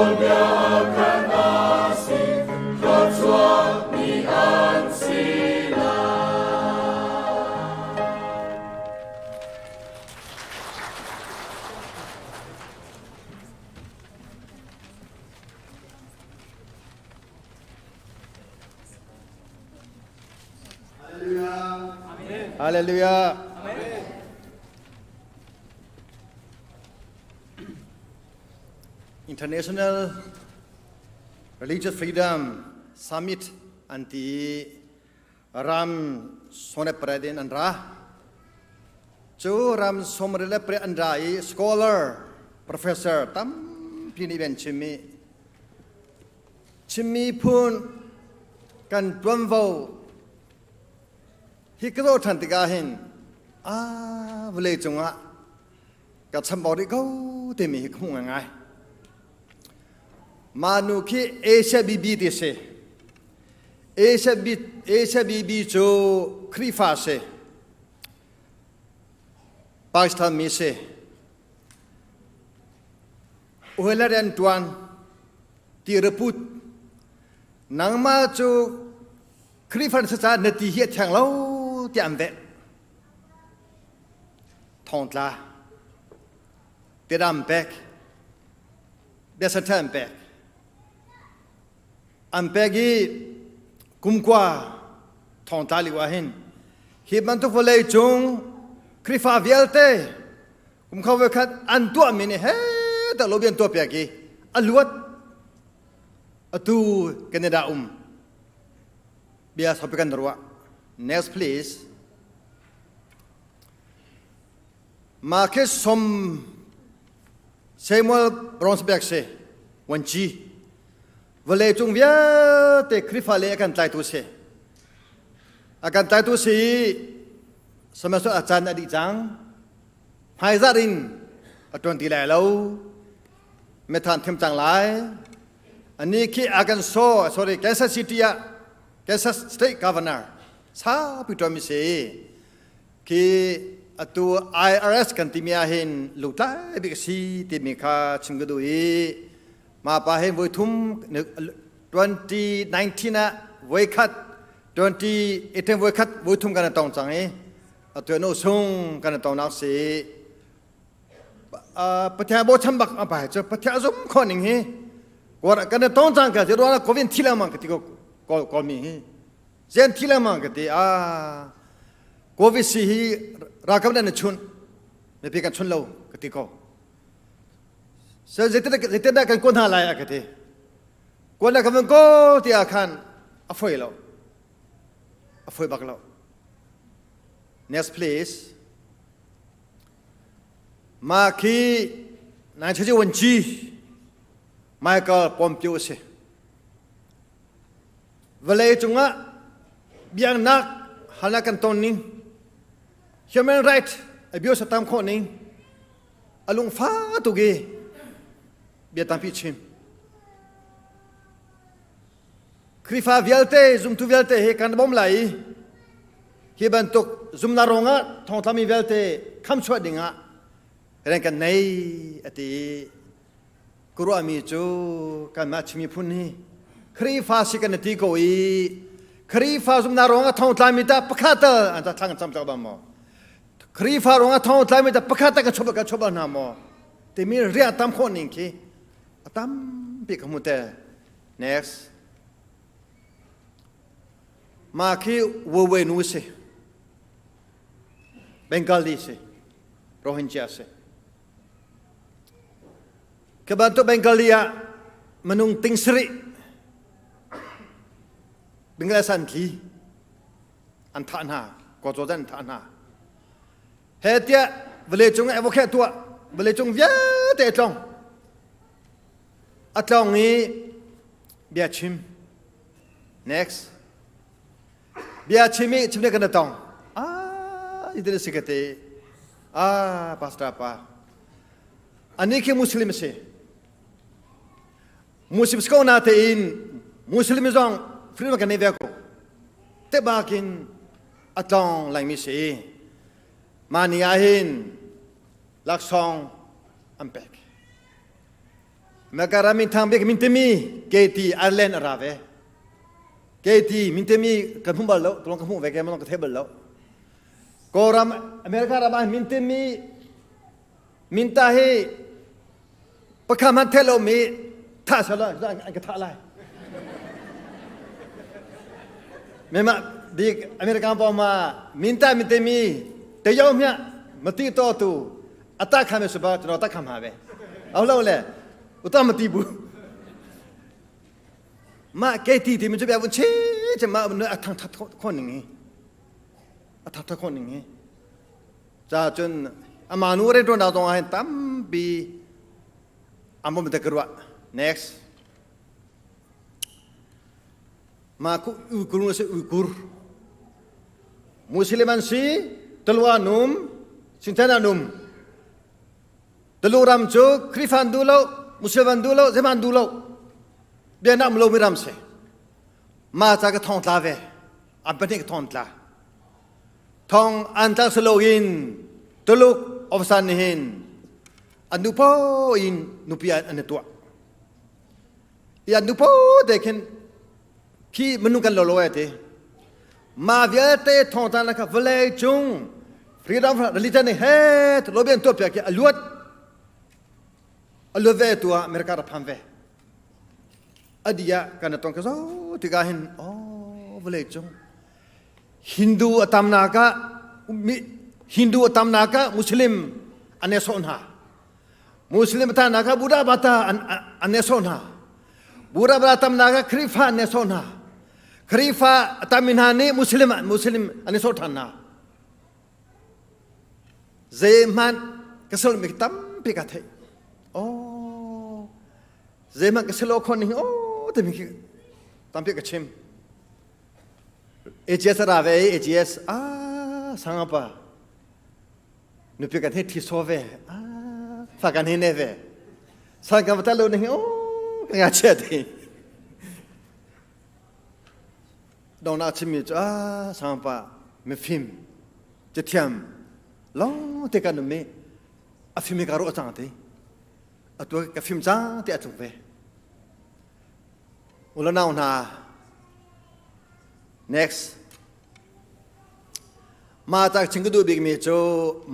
Nawlbia khan a si, thluachuahmi an si lai. Hallelujah. International Religious Freedom Summit an ti ram sone president an ra. Cu ram somre le pre an ra i scholar professor tampi nih ben chimmi Chin miphun kan tuanvo hi ka zoh ṭhan tikah hin a vawlei cungah ka chambau rih ko timi hi ka hmuh ngaingai. Mah nu khi Asia Bibi ti si. Asia, Asia Bibi cu Khrihfa si. Pakistan mi si. Uhela rian ṭuan ti reput nangmah cu Khrihfa na si caah na ti hi a thiang lo tiah an veh. Thongtla tiram pek biasaṭha an pek an pek i kumkua thongtla lio ah hin hi bantuk vawlei cung Khrihfa vialte kum kho voikhat an tuahmi nih he tak lo bian tuah piak i a luat atu Canada um bia sopi kan ruah next please Marcus som Samuel Bronsberg se wanci vawlei cung vialte Khrihfa le a kan tlaitu si a kan tlaitu si sihmanhsehlaw a caan a dih cang hmaizarh in a ṭuan ti lai lo methan them cang lai ani khi Arkansas sorry Kansas City ah Kansas State Governor saupi ṭuan mi si khi atu IRS kan timi ah hin lutlai bik a si timi kha chim ka duh i mah pa hin voi thum 2019 ah voi khat 2018 voi khat voi thum kan tong cang i atu nu sung kan tong nak si Pathian bochan bak a pai cu Pathian zum kho ning hi kan tong cang ka ruang covid thi lengmang ka ti ko ko mi hi zian thi lengmang ka ti a covid si hi ralkap nan chun mipi kan chun lo ka ti ko so zeitin dah kan kuan hna lai a ka ti kuan la kan van ko ti ah khan a foi lo a foi bak lo next please ma khi nai chaji wan chi Michael Pompeo si vawlei cungah biaknak halna kan ton ning human right abuse tam khawh ning a lungfa tuk i bia tampi chim Khrihfa vialte zumtu vialte he kan bawm lai i hi bantuk zumnak ruangah thongtlami vialte khamchuah dingah rian kan nei a ti i ka ruahmi cu kanmah Chin miphun hi Khrihfa si kan ti ko i Khrihfa zumnak ruangah thongtlami ta pakhat tal an ta thlang cam cak bang maw Khrihfa ruangah thong tlaimi ta pakhat tak ka ka chop hna maw timi riah tam khawh ning khi a tampi ka hmu te next ma khi wewe nu si Bengali si Rohingya si ka bantuk Bengali ah manung ting sari Bangladesh an tli an thah hna kawcaw an thah hna he tiah vawleicung advocate tuah vawleicung vialte a tlong a tlong i bia chim next bia chim i chim le kan tong ah idil si ka te ah pastor pa ani khi muslim si Muslim ko na tein Muslim zong freedom kan nei ve ko te bakin a tlong laimi si ma ni ah hin laksawng an pek. Makara min thang bik min timi KT Ireland a ra ve. KT min timi kan hmu bal lo, tulong ka hmuh ve ke man ka thei bal lo. Kawlram America ram ah min timi min ta hi pakha man thei lo mi tha sala an ka tha lai. Mema dik American pa ma min ta min timi te yau mya mati to tu ata khame suba chno ta kham ha ve au lo le uta mati bu ma ke ti ti mi chu bia vun che che ma nu a thang that khon ning hi a thang that khon ning hi cha chun ama nu re don dong ai tam bi amom te krwa next ma ku uigur se uigur muslim an si talwa num sinthana num talu ram cu khrifan du lo muslim an du lo zeman du lo bianam lo mi ram se ma cha ka thong tla ve an pahnih ka thong tla thong an tla selo in tuluk ofsan ni hin an nu po in nupi an tuah i an nupo te khin khi minung kan lo lo te ma vialte thongtan la kha vawlei cung freedom religion ni he lo bian tuah piak ki aluat aluat ve tu ah America ra pham ve adia kan tong ka zo tika hin oh vawlei cung Hindu atam naka Hindu atam naka Muslim ane so hna Muslim ta na kha Buddha bata an ne so hna. Buddha bata tam na kha Khrifa an ne so hna. Khrifa tamin hna nih Muslim Muslim an ne so than hna. Zeihmanh ka sal mi tampi ka theih. Oh, zeihmanh ka selo khon ning oh timi khi tampi ka chim. AGS ra ve AGS ah sangapa nupi kan he thi so ve fa kan he ne ve san kan ta lo ne o ka nga che ti dong na chimi chu a sang pa mi phim che thiam long te kan mi a phim ka ro chang ti a tu ka phim chang ti a chung ve ulanau hna next Mah tak chim ka duh bikmi cu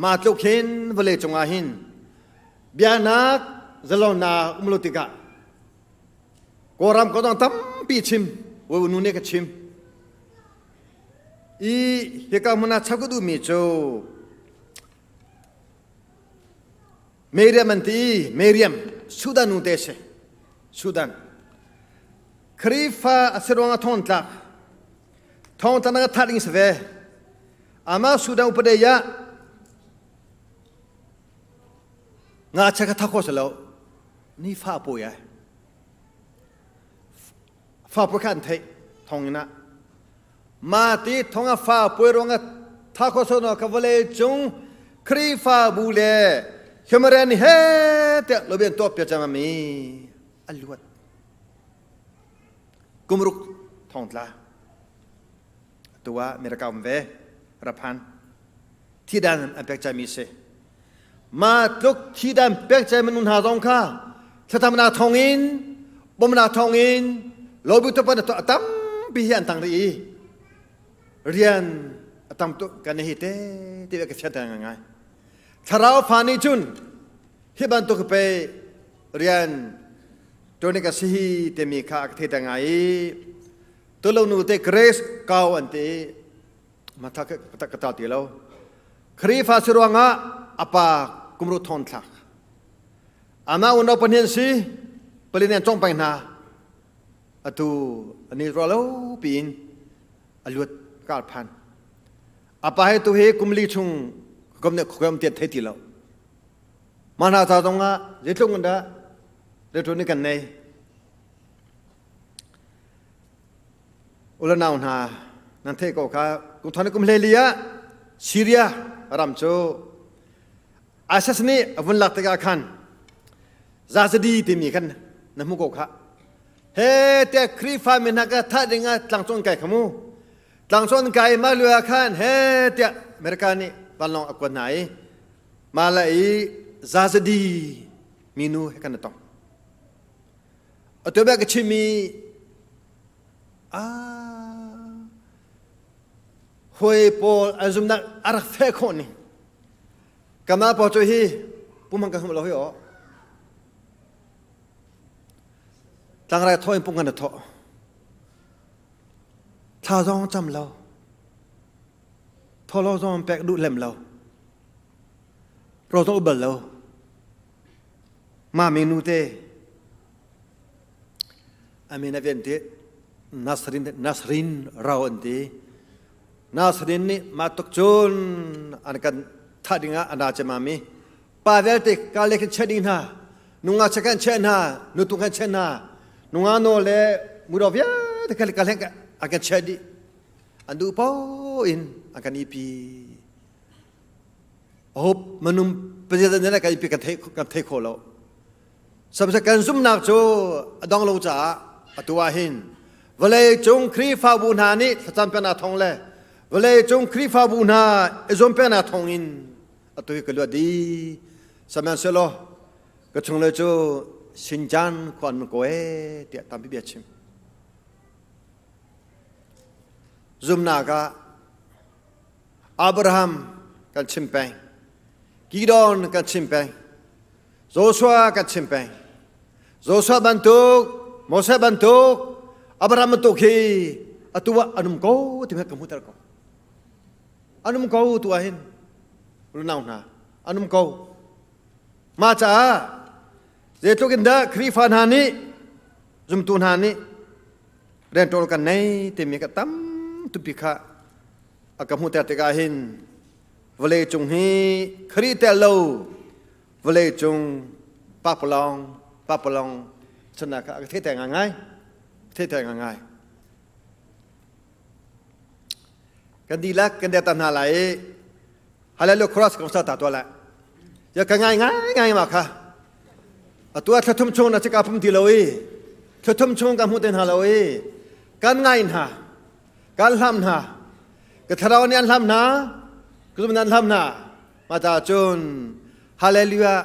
mah tluk hin vawlei cungah hin biaknak zalonnak um lo tikah Kawlram ko dang tampi chim nu nih ka chim i hika hmun ah chap ka duhmi cu Miriam an ti Miriam Sudan nu te si Sudan Khrifa a si ruangah thong tlak Thong tan ka that ding si ve. Ama Sudan upade ya nga cha ka thako salo ni fa po ya. Fa po khan thei thong ina. Ma ti thong a fa po ro nga thako so no ka vale chung Khrifa bu le human he te lo ben to pya chama mi aluat. Kumruk thongtla tu ah America um ve raphan thidan an pek chai mi si ma tluk thidan pek chai minung hna zong kha thlatamnak thong in bomnak thong in lobu to pan to tampi hi an tang ri i rian atam tu kan hi te te ka fian ta ngai thlarau fa nih cun hi bantuk pe rian Tuni ka si timi kha ka thei ta ngai i tulo nu te grace kau an ti ma tha ka ka ta ti lo Khrifa si ruangah apa kumru thon thlak ama unau panian si palinian chong pang hna atu ani ro lo piin aluat kal phan apa he tu he kumli chung kom ne khom tiat thei ti lo Mah hna ca zongah zeitluk in dah rianṭuan kan nei. Ulanau hna nan theih ko kha kum thon kum hlei li ah Syria ram cu ISIS nih a vun lak tikah khan Yazidi timi khan na hmu ko kha. He te Khrihfa mi hna ka thah ding ah tlangcung kai kha mu. Tlangcung kai ma lio ah khan he tiah America nih vanlawng a kuat hna i Mah le i Zazadi minu he kan i tong. Atu bia ka chimmi hoi pawl an zumnak a rak feh khawh ning. Kamah pawl cu hi pumhang kan hum lo hi aw. Tlangrai thaw in pung kan thawh. Thla zong cam lo. Tholo zong pek duh lem lo. Ro zong bal lo. Mami nu te amin a vian ti Nasrin Nasrin rau an ti. Nasrin nih mah tuk cun an kan thah ding ah ana che mami. Pa vialte ka le kan che ding hna. Nunga che kan che hna, nutung kan che hna. Nunga no le muro vialte ka ka hleng a kan che dih. An duh po in an kan ipi. Hope manum president ne kan ipi kan thei kan thei kho lo. Samsa kan zumnak cu a dong lo caah atu ah hin vawlei cung Khrihfabu hna nih thlacam peknak thawng le vawlei cung Khrihfabu hna i zuam peknak thawng in atu hi ka luat dih. Sihmanhsehlaw ka chungle cu Xinjiang khua an ko ee tiah tampi bia chim. Zumnak ah Abraham kan chim peng, Gideon kan chim peng, Joshua kan chim peng. Joshua bantuk, Moses bantuk, Abraham bantuk hi atu ah an um ko ti ka hmuhter ko. An um ko tu ah hin unau hna an um ko. Mah caah zeitluk in dah Khrihfa hna nih zumtu hna nih rianṭawl kan nei timi ka tam tupi kha a ka hmuhter tikah hin vawlei cung hi Khrih tel lo vawlei cung pakpalawng pakpalawng chunnak kha a ka theihter ngai theihter ngai kan dihlak kan der ta hna lai i hallelujah cross kan sa ta tuah lai ya ka ngai ngai ngai ma kha atu a thlathum chung na chika pum ti lo i thlathum chung ka hmu te hna lo i kan ngai hna kan hlam hna ka thlarau nih an hlam hna ka zum an hlam hna ma ta cun hallelujah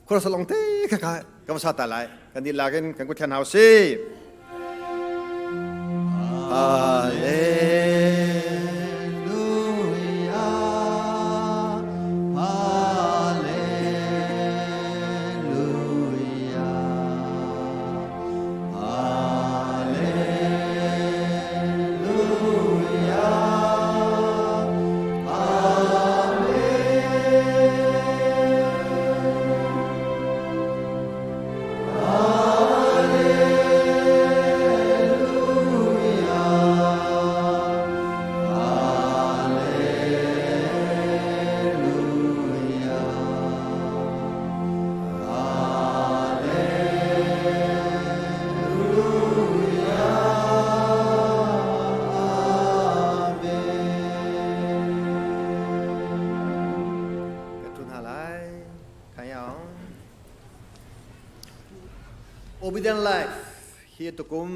cross long te kha ka kan sa ta lai kan dihlak in kan kut hlan hau si Hallelujah Obedient life hi tukum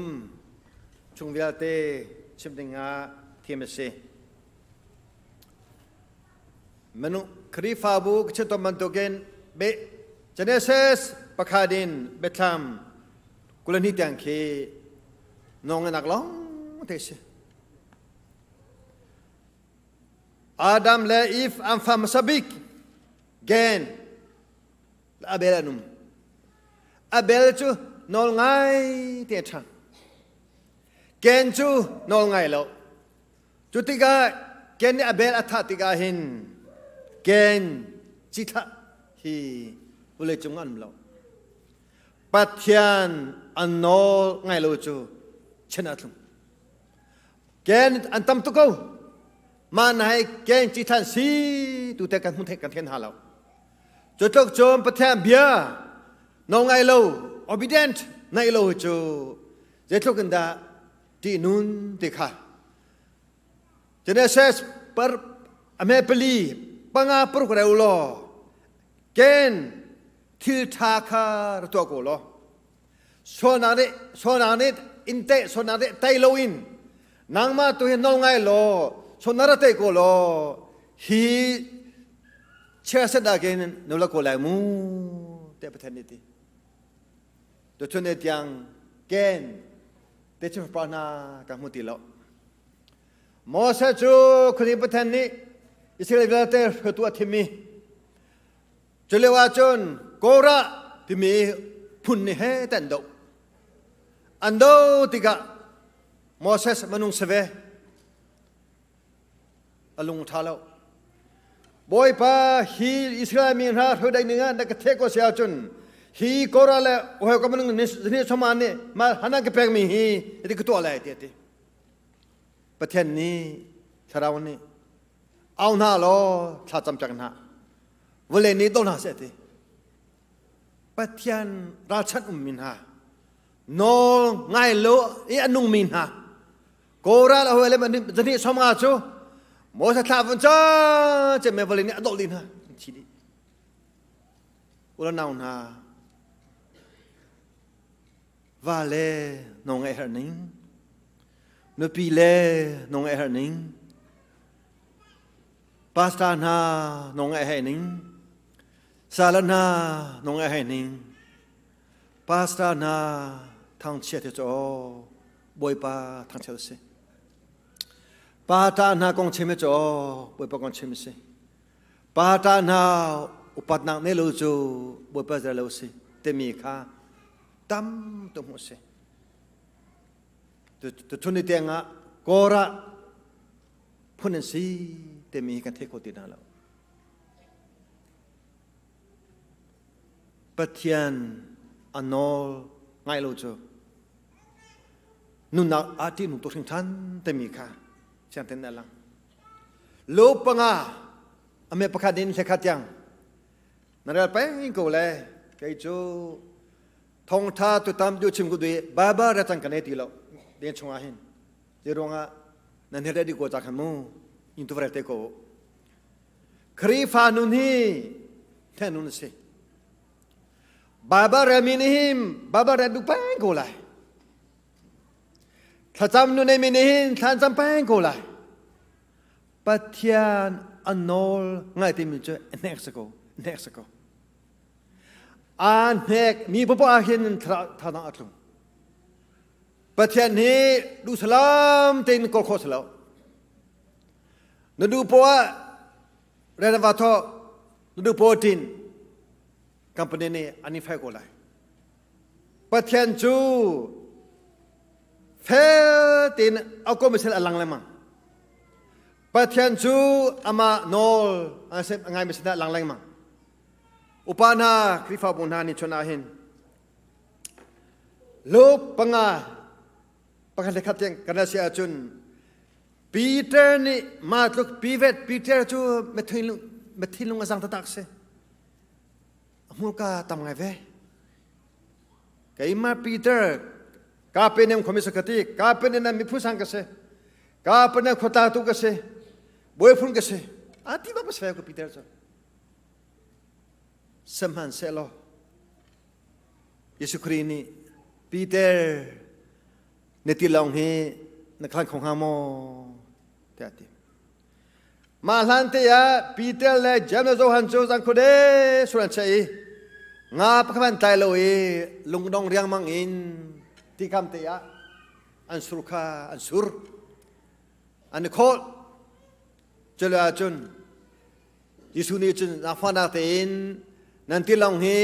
chung vialte chim ding ah thiam a si. Manu Khrihfabu ka bantukin be Genesis pakhat in Bethlehem kulani tiang khi nong nak long te si. Adam le Eve an fa hmasa bik Gen Abel an um. Abel cu nawl ngai te ṭhang. Ken cu nawl ngai lo. Cu tikah Ken nih Abel a thah tikah hin Ken cithlah hi vawlei cung an um lo. Pathian an nawl ngai lo cu chen a tlung. Ken an tam tuk ko. Mah na hi ken ci than si tu te kan hmun kan then ha lo. Cu tluk cun Pathian bia no ngai lo obedient nai lo cu zeitluk in dah ti nun ti kha. Genesis per ame pali panga paruk reu lo ken thil tha kha ra tuah ko lo. Sualnak nih sualnak nih in teh sualnak nih tei loin nangmah tu hi nawl ngai law sualnak ra tei ko law hi chiaset ah khin nula ko lai mu tiah Pathian nih ti. Tuchun ni tiang Ken te chin fapa hna ka hmu ti lo. Moses cu khuazing Pathian nih Israel vialte hruaitu a thimmi cu lio ahcun Korah timi phun nih he an doh. An do tikah Moses manung si ve. A lung ṭha lo. Bawipa hi Israel mi hna hruai ning ah na ka theh ko si ahcun hi Korah le hawikom minung nih soma nih mah hanan ka pekmi hi ti ka tuah lai ti a ti. Pathian nih thlarau nih au hna law thla cam piak hna vawlei nih do hna seh ti. Pathian ralchanh ummi hna nawl ngai lo i a nungmi hna Kawlral a hawi le zahnih 50 cu Moses thla vun ca ce me vawlei nih a dolh dih hna an thi dih. Ulanau hna va le no ngeih herh ning nupi le no ngeih herh ning pastor hna no ngeih herh ning sala hna no ngeih herh ning pastor hna thangchiat hi cu Bawipa thangchiat a si. Pa ta hna kong chim cu Bawipa kong chim a si. Pa ta hna upatnak ne lo cu Bawipa zer lo si timi kha tam tu hmuh si. Tuchun ni tiang ah Korah phun an si timi kan thei kho ti hna lo. Pathian a nawl ngaih lo cu nunnak aa ṭihnung tuk hringhran timi kha fiang tein a lang. Lo panga a me pakhat in hlekhat tiang na rel peng ko le kei cu thongtha tu tam du chim ku dui Bible ra cang kan ei ti lo den chungah hin zei ruangah nan he ready ko cha khan mu in tu te ko Khrihfa nun hi the nun a si Baibal relmi nih hin Baibal rel duh peng ko lai. Thlacam nu neimi nih hin thla an cam peng ko lai. Pathian a nawl ngai timi cu a hnek si ko, a hnek si ko. Aa hnek mi popoh ah hin thadang a tlung. Pathian hi duh salam tein kawl khawh si lo. Na duh poah rian va thawk, na duh poah ṭin, company nih an in fai ko lai. Pathian cu fel tein a kom sel a lang lengmang. Pathian cu amah nawl a ngaimi sinah a lang lengmang. Upa hna, Khrihfabu hna nih chun ah hin Luke panga pakhat le khat tiang kan si ahcun Peter nih mah tluk pivet Peter cu methinlung a zang taktak si. A hmurka tam ngai ve. Keimah Peter ka penem khomi sakati ka penem miphun sang ka si. Ka penem khota tu ka si. Boyfriend ka si. A ti bak ka Peter cu. Sihmanhsehlaw Jesuh Khrih nih Peter na tilawng hi na khlan kho hnga maw tiah a ti. Mah hlan te ah Peter le Jeim le Johan cu zan khuade sur an cheh i nga pakhat an tlai lo i lungdong riangmang in tikam te ah an sur kha an sur. An i khawh. Culo ahcun Jesuh nih cun zaangfahnak tein nan tilawng hi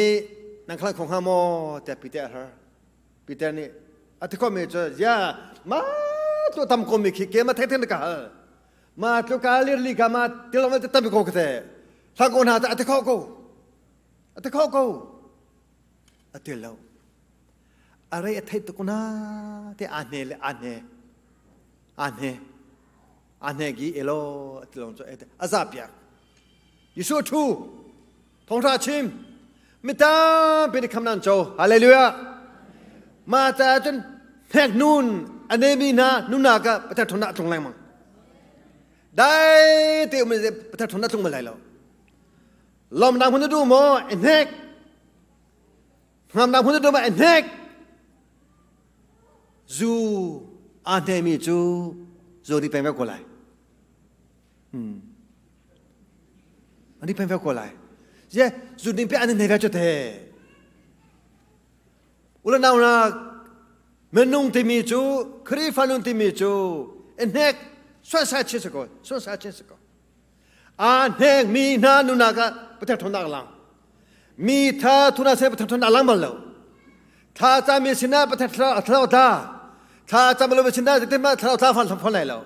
nan khlan kho hnga maw tiah Peter a har. Peter nih a ti khomi cu ya ma tu tam ko mi khi ke ma thek thek ka hal ma tu ka lir li ka ma tilawng te tam ko ka te thla ko hna ta a ti kho ko a ti kho ko a ti lo a rei a theih tuk na te a hne le a hne a hne a hne gi elo a ti long cu a za piak Jesuh thu thawngtha chim mi tampi nih kham nan co hallelujah ma ca cun hnek nun a nemi hna nuna ka pathian thawngnak tlung lengmang dai te um pathian thawngnak tlung bal lai lo lomnak hmun du maw hnek ngamnak hmun du ma hnek Zu aa hnemi cu zu nih peng ve ko lai. Ani peng ve ko lai. Je zu ning pe an hne ve chu te. Ula nau na Minung timi cu Khrihfa nun timi cu i hnek suansai chin si ko suansai chin si ko. Aa hnek mi hna nunak ah Pathian ṭhawnnak lang. Mi tha thuna se Pathian ṭhawnnak lang bal lo. Thla cami sinah Pathian thlarau tla. Thla cam lo sinah zeitin mah thlarau tla fan fan lai lo.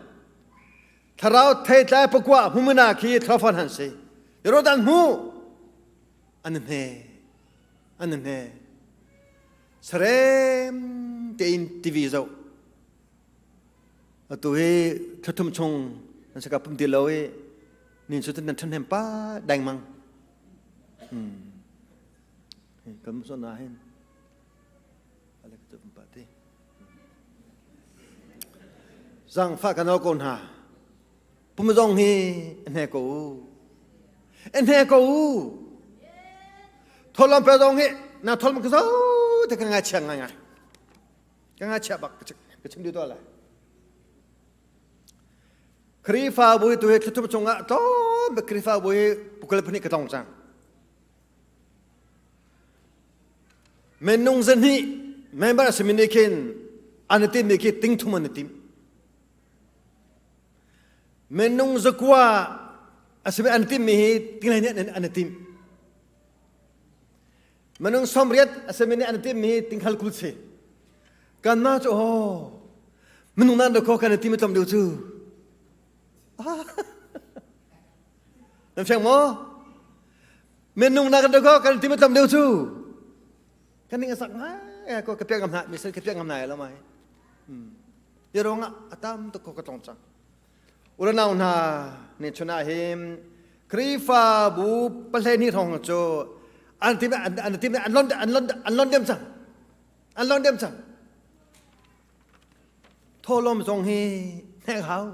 Thlarau theitlai pakua hmumuna khi thlarau fan han si. Jordan hmu an hne an hne sarem tein TV zoh atu hi thlathum chung nan saka pum ti lo i nin su nan ṭhan hem pa deng mang kan so na hin Zangfah kan ko hna. Pum zong hi hne ko u. Hne ko u. Tholom pe zong hi na tholom ka zo te ka ngai chia ngai ngai. Ka ngai chia bak ka chim du to lai. Khrihfabu tu hi thluthum chungah tlawm Khrihfabu hi pukal phnih ka tong cang. Minung zahnih member a simi nih khin an i timmi khi tingthum an i tim. Minung zakua a simi an timmi hi tinglei nih an i tim. Minung sawmriat a simi nih an i timmi hi tinghal kul si. Kanmah cu oh minung nan dakaw kan i tim i tlawm deuh cu. Nan fiang maw? Minung nak dakaw kan tim tlawm deuh cu. Kan ning a sak ngai ko ka piak ngam hna mi ka piak ngam nai lo mai. Ti ruangah a tam tuk ko ka tlong cang. Ulanau hna ni chun ah hin Khrihfabu pahle ni thong cu an tim an tim an lon an lon an lon dem cang. An lon dem cang. Tholom zong hi hnek hau.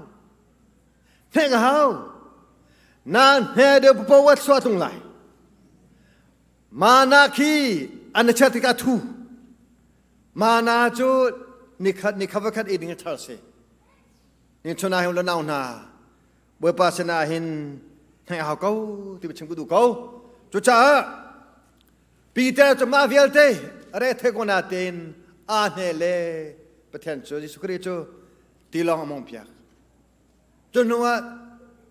Hnek hau. Na hne deuh papo wat suah tung lai. Mana khi an chia tikah thu. Mana cu nikhat nikhat vakhat i ding a thar si. Ni chuna hin lo nau hna. Bawipa sinah hin hnek hau ko ti chim ku duh ko. Cucaah Peter cu mah vialte re the ko natein aa hne le Pathian cu Jesuh Khrih cu tilawng a mong piak. Cu hnu ah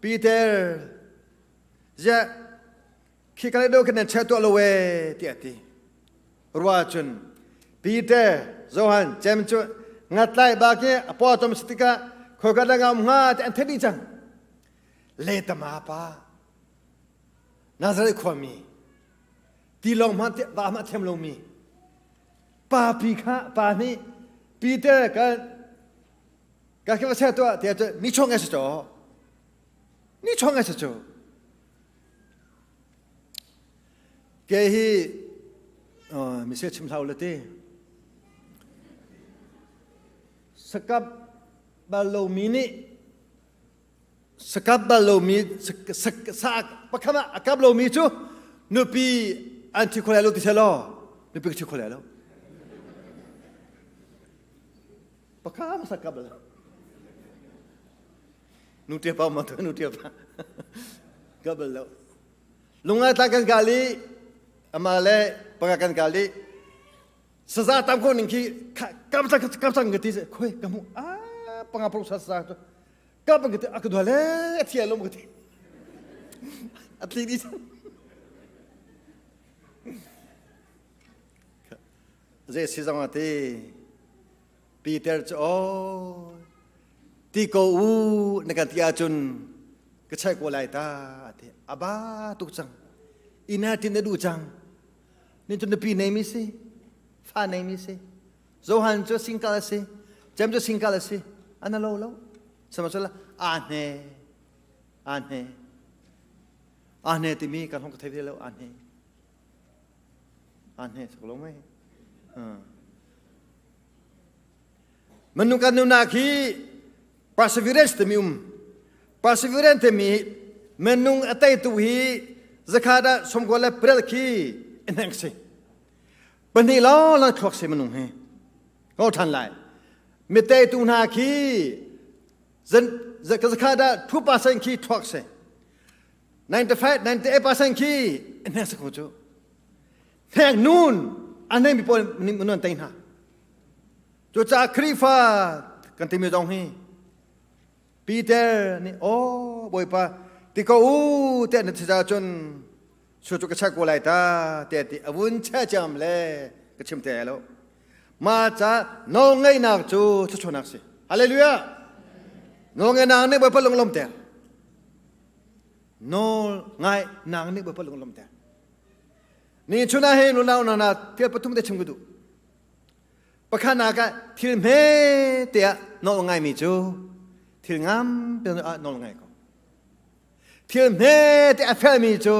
Peter ziah khi ka le do khin nan chia tuah lo e tiah a ti. Rua cun Peter, Johan, James cu ngatlai ba khi a paw tom si tikah khoika dang ah um hnga ti an theih dih cang. Le tama pa Nazareth khuami tilawng hmanh va hmanh thiam lomi pa pi kha pa nih Peter kan ka khi va ser tuah tiah cu ni chong si cho ni chong si cu ke hi mi se chim hlau le ti sakap bal lomi nih sakap bal lomi pakhat ah a kap lomi cu nupi an thi kho lai lo ti seh law nupi ka thi kho lai lo pakhat ma sakap lo nu tia pa ma tu nu tia pa kap bal lo lungai tla kan kali ama le panga kan kali saza tam ko ning khi kam sang kam sang ka ti khoi ka mu a panga pro sa sa ka bang ka ka dua le a thia lo ka ti a tli di zai si zong ati Peter cu o ti ko u na kan ti ahcun ka chai ko lai ta ati aba tuk cang ina tin na du cang Nin cu nupi neimi si, fa neimi si. Johan cu singkal a si, Jem cu singkal a si. Ana lo lo. Sihmanhsehlaw aa hne, aa hne. Aa hne timi kan hong ka thei ve lo, aa hne. Aa hne sak lo mei. Minung kan nunak hi perseverance timi um. Perseverance timi minung a teitu hi zakhat ah somkua le pariat khi i si. Pahnih lawng lang thluak si minung hi. Ko ṭhan lai. Mi teitu hna khi zakhat ah 2% khi thluak si. 95 98% khi i si ko cu. Hnek nun a nei mi pawl nih nun tei hna. Cucaah Khrihfa kan timi zong hi Peter nih aw Bawipa ti ko u tiah na ti cun su cu ka check ko lai ta tiah ti a vun che ciam le ka chim te lo. Ma ca nawl ngeihnak cu thluachuahnak si. Hallelujah. Nawl ngeihnak nih Bawipa lunglawm ter. Nawl ngaihnak nih Bawipa lunglawm ter. Ni chun ah hin unau na thil pathum te chim ka duh. Pakhatnak ah thil hme te ah nawl ngaimi cu thil ngam te ah nawl ngai ko. Thil hme te a felmi cu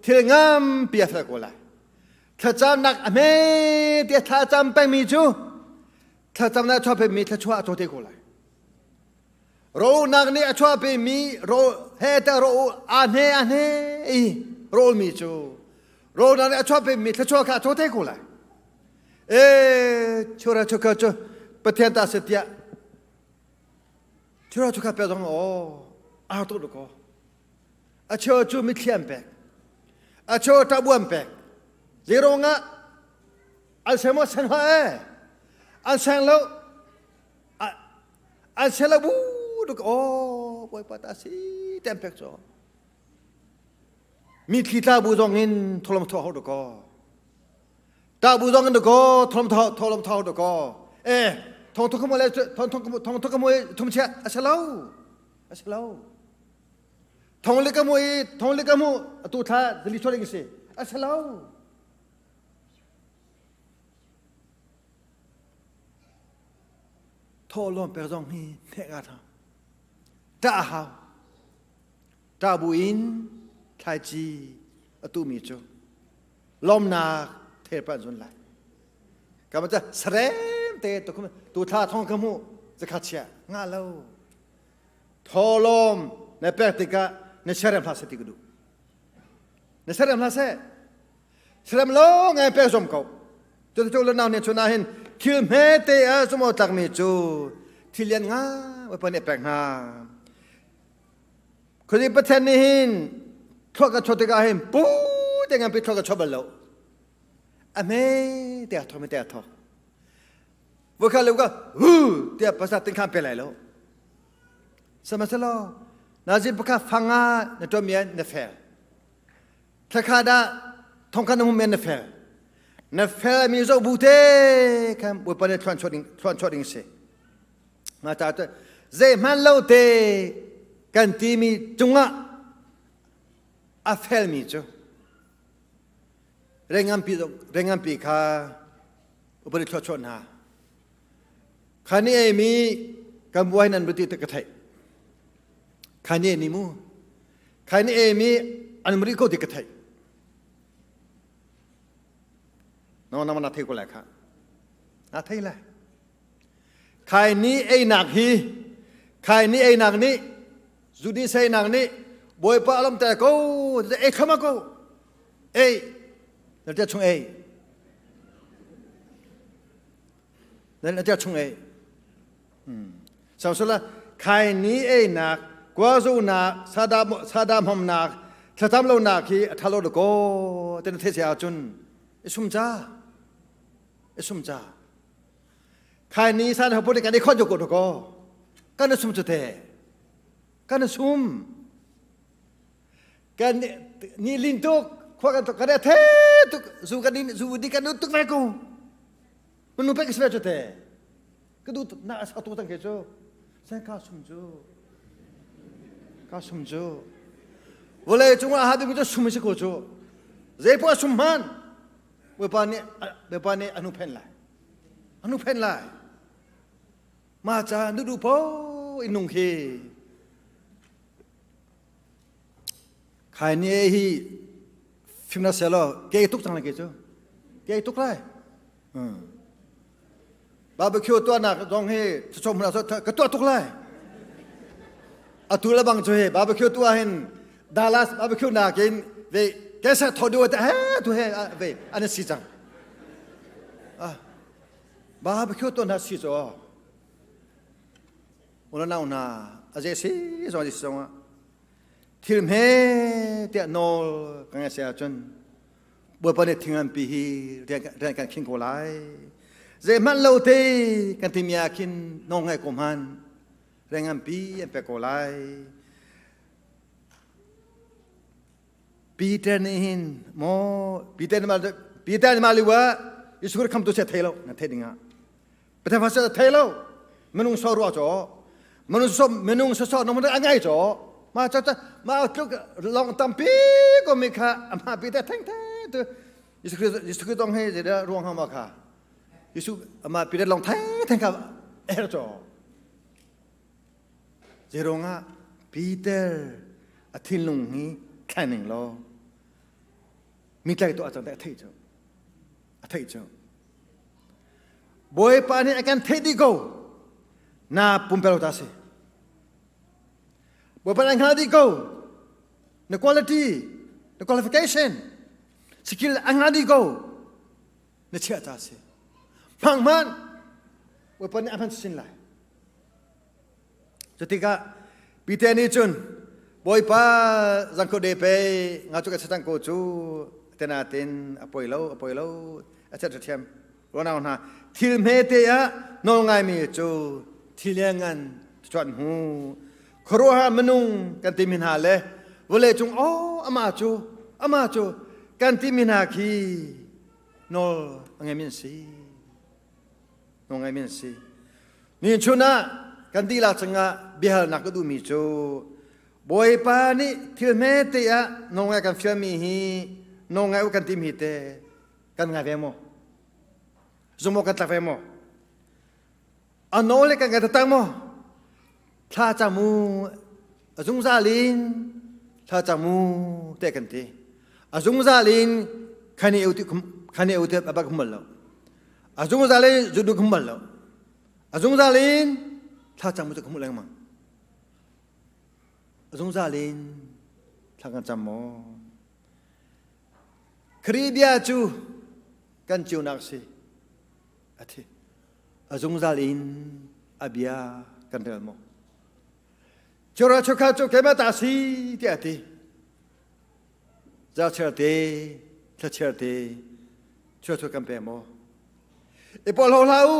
thil ngampi a fel ko lai. Thlacamnak a hme te thlacam pengmi cu thlacamnak a chuahpemi thluachuah a caw te ko lai. Ronak nih a chuahpimi ro he te ro a hne a hne i rawlmi cu ronak nih a chuahpimi thluachuah kha a caw te ko lai. E chura chukha cu Pathian ta se tiah chura chukha pe zong o ar tu ko a cheu cu mitthli an pek a cheu tabu an pek zero nga an seng mo sen ha e an seng lo an seng lo bu duk o bawipa ta si te an pek cho mitthli tla bu zong in tholom tho ho ko Ta bu zong in ko thom tho tholom tho do ko e thong thong mo le thong thong thong thong mo thum che a salo a salo thong le ka mo i thong le ka mu atu thla dili tholing si a salo tho lom per zong hi the ga tha ta hau ta bu in thlai chi atu mi chu lawmnak thepah zun lai ka ma sarem te to khum tu thla thong ka mu zakha chia nga lo tholom na pek tikah na serem hla se ti ka du na serem hla se serem lo ngai pek zom ko tu tu lo naw ne chuna hin thil hme te a sumo tlak mi chu thil lian nga wa pa ne pek hna Khuzi Pathian nih hin thluak ka chuah tikah hin pu te ngan pi thluak ka chuah bal lo. A hme te a thok me te a thok. Voikhat le ka hu tiah pasal ting khan pe lai lo. Sihmanhsehlaw nazi pakhat fanga na tuan mian na fel. Thlakha dah thongkhat na hum mian na fel. Na fel mi zo bu te khan Bawipa nih thluan chuah ding thluan chuah ding si. Nga ta te zeihmanh lo te kan timi cungah a felmi cu rengampi rengampi kha upadi thluachuah hna khani ei mi kan buai nan buti te ka theih khani ni mu khani ei mi an muri ko ti ka theih no na na thei ko lai kha na thei lai Khai ni einak hi khai ni einak nih zudi seinak nih Bawipa alam te ko ei khama ko ei na tia chung ei na tia chung ei Samsula khai ni einak kwazu nak sadam sadam hom nak thlacam lo nak hi a thalo ko ten the sia cun isum cha isum cha Khai ni san ha put kan i khon ko ko kan sum chu te kan sum kan ni lin tuk khwa kan kan the tuk zu kan ni zu di kan tuk ve ko nu pe kisve chu te ka du na sa tu tang ke chu sen ka sum chu ka sum chu vole chungah ha du mi chu sum si ko chu zei po sum man Bawipa nih Bawipa nih a hnu phen lai a hnu phen lai ma ca nu du po in nung khi khai ni hi phim na selo ke tuk chang ke chu ke tuk lai barbecue tua nak zong hi chom na ka tua tuk lai atu la bang chu he barbecue tua hin Dallas barbecue nakin ve kesa thodu te he tu he ve an si chang ah barbecue to na si cho una nau na aje si zo ji song thil me te nol ka ngai sia chun Bawipa nih thingan pi hi rian kan khing ko lai. Zeihmanh lo te kan timi ah khin nawl ngai ko hman rengampi an pek ko lai. Peter nih hin maw Peter nih Peter nih mah liu ah Jesuh Khrih khamtu sia thei lo na thei ding ah Pathian fa sia thei lo minung so ruah cho minung so minung so so nong a ngai cho ma cha cha ma tluk long tampi ko mi kha ama Peter theng theng tu Jesuh Khrih Jesuh Khrih tong he je ruang hama kha Jesuh ama Peter long theng theng kha er cho Zeiruangah Peter a thinlung hi thlai ning law mi tlai tuah cang a theih cu a theih cu Bawipa nih a kan theih dih ko na pumpelo ta si Bawipa nih a hngal dih ko na quality na qualification skill a hngal dih ko na chiah ta si hmang hmanh Bawipa nih a hman sin lai Cutikah Peter nih cun Bawipa zangkho de pe nga cu ka chatang ko cu tenatin a poi lo a poi lo a chat thiam ronau hna thil hme te ah nawl ngaimi cu thil ngan chuan hu khuaruahar minung kan timi hna le vawlei cung oh ama cu ama cu kan timi hna khi nawl a ngei min si nawl ngei min si Ni chun ah kan dihlak cungah biahalnak ka duhmi cu Bawipa nih thil hmete ah nawngai kan fialmi hi nawngai u kan timi te kan ngai ve maw? Zumh awk kan tlak ve maw? A nawl le kan ngai taktak maw? Thla cam u, a zungzal in thla cam u te kan ti. A zungzal in khani eu ti khani eu ti a bak hum lo. A zungzal in zudu khum bal lo. A zungzal in thlacam cu ka hmuh lengmang. A zungzal in thla kan cam maw? Khrih bia cu kan ceunak si. A thi. A zungzal in a bia kan rel maw? Chura chukha cu keimah ta si tiah a ti. Zarhchir te, thlachir te, chuachuat kan pe maw? I porhlaw hlah u,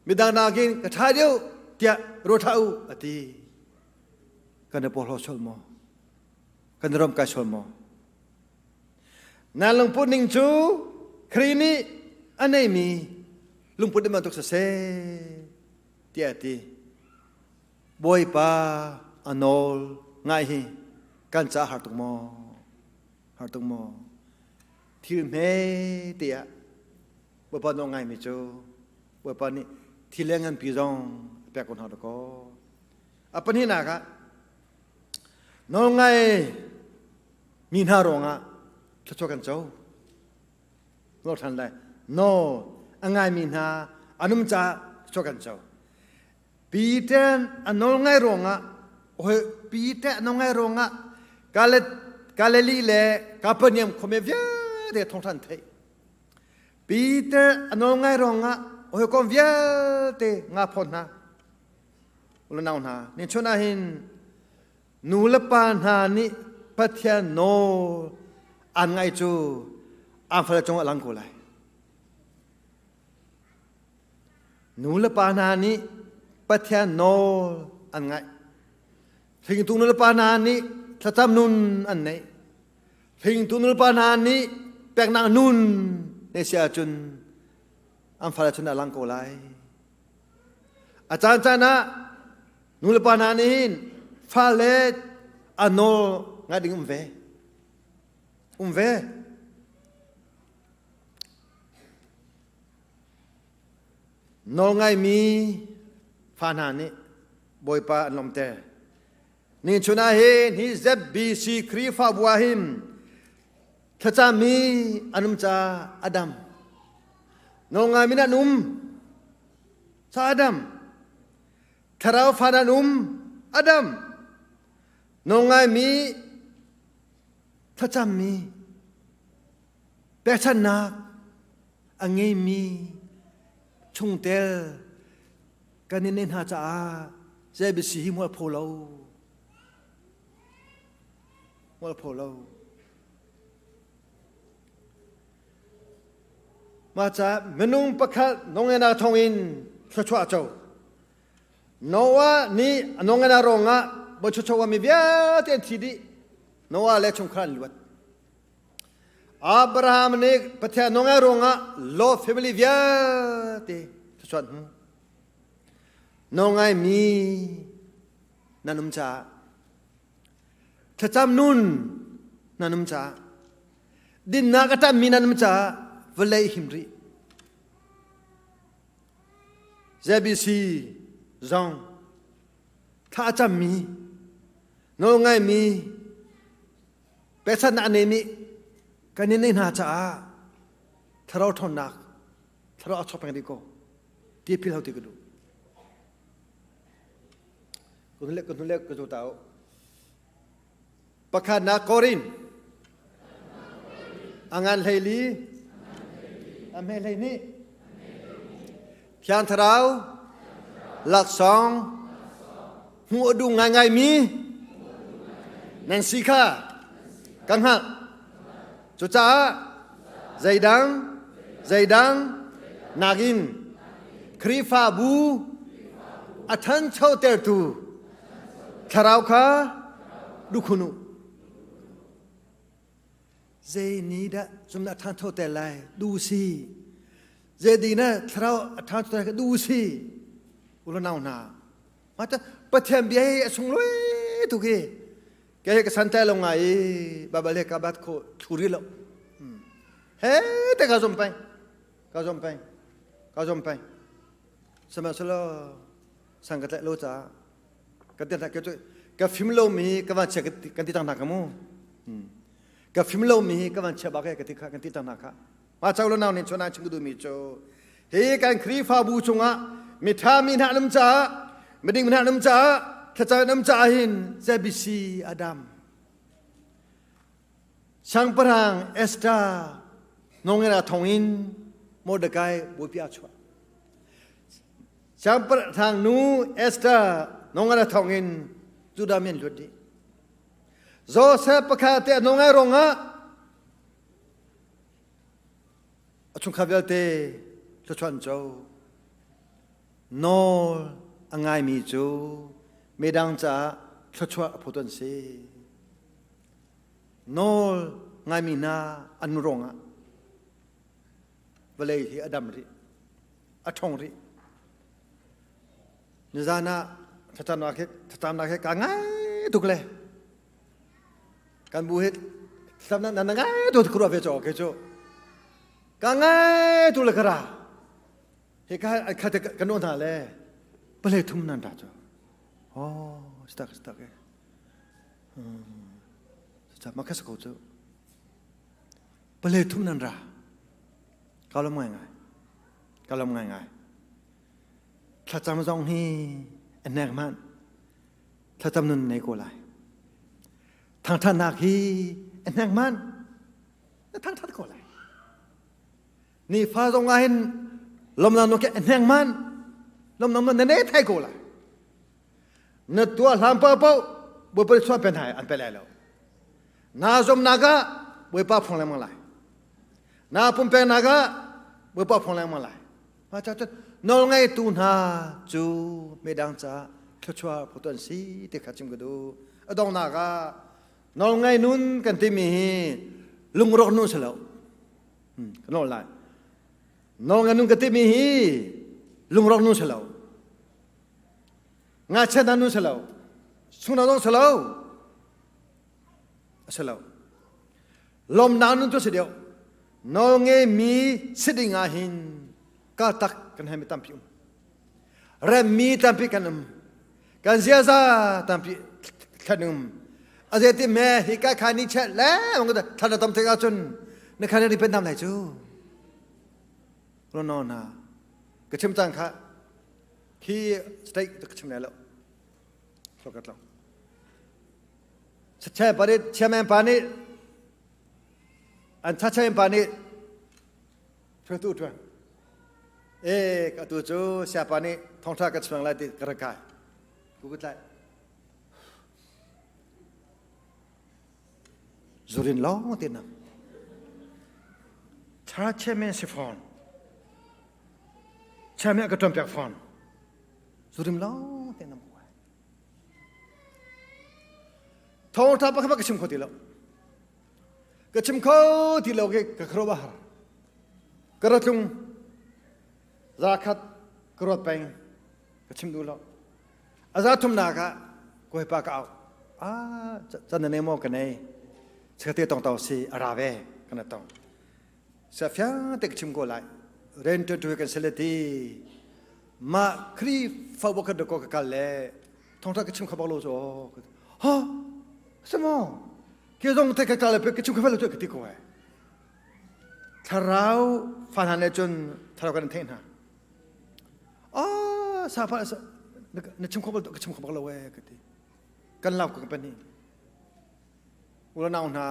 midang nakin ka ṭha deuh tiah ruat hlah u, a ti. Kan i porhlaw sual maw? Kan i romkai sual maw? Na lungput ning cu Khrih nih a neimi lungput in bantuk siseh, tiah a ti. Bawipa a nawl ngai hi kan caah har tuk maw? Har tuk maw? Thil hme te ah Bawipa nawl ngaimi cu Bawipa nih thil le nganpi zong a pek ko hna dakaw. A pahnihnak ah nawl ngai mi hna ruangah thluachuah kan co. Nawl ṭhan lai. Nawl a ngaimi hna anum caah thluachuah kan co. Peter a nawl ngai ruangah Peter a nawl ngai ruangah Galilee le Capernaum khuame vialte thawngṭha an theih. Peter a nawl ngai ruangah hawikom vialte nga phawt hna. Unau hna, ni chun ah hin nu le pa hna nih Pathian nawl an ngaih cu an fale cungah a lang ko lai. Nu le pa hna nih Pathian nawl an ngaih. Hringtu nu le pa hna nih thlacam nun an neih. Hringtu nu le pa hna nih peknak nun ne si ahcun an fale cun a lang ko lai. A caan caan ah nu le pa hna nih hin fale a nawl ngaih ding um ve. Um ve. Nawlngaimi fa hna nih Bawipa an lawmhter. Ni chun ah hin hi ZBC Khrihfabu ah hin thlacammi an um ca a dam. Nawlngaimi an um ca a dam. Thlarau fa an um a dam. Nawlngaimi thlacammi pekchanhnak a ngeimi chungtel kan in hna caah ZBC hi mualpho lo mualpho lo. Mah ca minung pakhat nongenak thawngin thluachuah a co. Noah nih a nongenak ruangah bawichuachuah mi vialte an thi dih. Noah le chungkhar an luat. Abraham nih Pathian nongai ruangah Lot family vialte thluachuah hmu. Nongai mi nan um caah thlacam nun nan um caah dinnak a ṭanmi nan um caah vawlei him rih. ZBC zong thla a cammi nawlngaimi pechannak a neimi kan in hna caah thlarau ṭhawnnak thlarau a chuak peng rih ko ti phil ho ti ka duh. Ka hnulek ka zo ta u. Pakhatnak Korin a ngan hleili a hme hleihnih Thiang Thlarau laksawng hmuh a duh ngaingaimi nan si kha ka hngalh. Cucaah zeidang zeidang nakin Khrihfabu a ṭhanchotertu Thlarau kha dukhun u. Zei ni dah zumnak ṭhan tho te lai du si. Zei di na thlarau a ṭhan tho te du si. Ulo nau hna. Ma ta Pathian bia hi a sunglawi tuk hi. Ke ka san tai lo ngai i Bible he ka bat kho thuri lo. He te ka zum peng. Ka zum peng. Ka zum peng. Sihmanhsehlaw sang ka tlaih lo caah ka ti ka cu ka fim lomi ka van chia kan ti cang hna kha mu ka fim lomi ka van chia bak e ka ti kha kan ti cang hna kha ma chau lo nau nin chona chim ka duhmi cu hi kan Khrihfabu chungah mitha mi hna an um caah miding hna an um caah thlacam an um caah hin ZBC Adam Siangpahrang Esther nawlngeihnak thawngin Mordekai bawipi ah chuah. Siangpahrang nu Esther nawlngeihnak thawngin Judah mi an luat dih. Joseph pakhat te a nawlngaih ruangah a chungkhar vialte thluachuah an co. Nawl a ngaimi cu midang caah thluachuah a phutu an si. Nawl ngaimi hna an ruangah vawlei hi a dam rih, a ṭhong rih. Nizan ah thlacamnak he kaa ngai tuk le kan bu hi thlacamnak nan ngai tuk ka ruah ve caw ke cu ka ngai tuk le ka ra hi ka khat kan nawl hna le pale thum nan ra cu oh stak stak e Ma kha ko cu. Pale thum nan ra. Ka lawm ngaingai. Ka lawm ngaingai. Thlacam zong hi a hnek hmanh. Thlacam nun nei ko lai. Thangthatnak hi a hnek hmanh. Na thangthat ko lai. Nifa zong ah hin lawmnak nu ke a hnek hmanh. Lawmnak nun na nei thai ko lai. Na tuah hlan paohpaoh Bawipa nih chuah pen hai an pe lai lo. Na zumnak ah Bawipa phong lengmang lai. Na pumpeknak ah Bawipa phong lengmang lai. Mah ca cun nawlngeitu hna cu midang caah thluachuah phutu an si ti kha chim ka duh. A donghnak ah nawlngei nun kan timi hi lungrawk nun si lo. Ka nawl lai. Nawlngei nun ka timi hi lungrawk nun si lo. Ngakchia hna nu si lo. Sungno zong si lo. A si lo. Lawmnak nun tu si deuh. Nawl ngeimi si ding ah hin kal tak kan hei mi tampi um. Remmi tampi kan um. Kan ziaza tampi thlen um. A zei ti me hi ka kha ni chet le mong ka than na tam tik ahcun na kha ni pen nam lai cu. No no na. Ka chim cang kha. Khi state ka chim lai lo. Sokat lo. Chair pa nih chairman pa nih an chairman pa nih tu tuan. E ka tu cu siapa nih thongtha ka chuang lai ti ka rak kai. Ku ku tlai. Zurin long te nam. Cha chairman si phone. Chairman ka ṭuan piak fawn. Zurim lawng te na buai. Thawngṭha pakhat ka chim kho ti lo. Ka chim kho ti lo ke ka khro ba har. Ka ratlung zakhat ka ruat peng ka chim duh lo. A za thum nak ah kawipa ka au. Ah, chan na ne mo ka nei. Chakate tong tau si a ra ve kana tong. Sa fiang te ka chim ko lai. Ren tu tu kan seleti. Ma Khrihfa bu khat ko ka kal le thongtha ka chim kha bak lo cho. Ha? Samo. Ke zong te ka kal le ka chim kha lo ka ti ko ai. Thlarau fa hna ne cun thlarau kan theih hna. Ah, sa fa na chim kho bal ka chim kho bak lo e ka ti. Kan lau ka pan hi. Unau hna,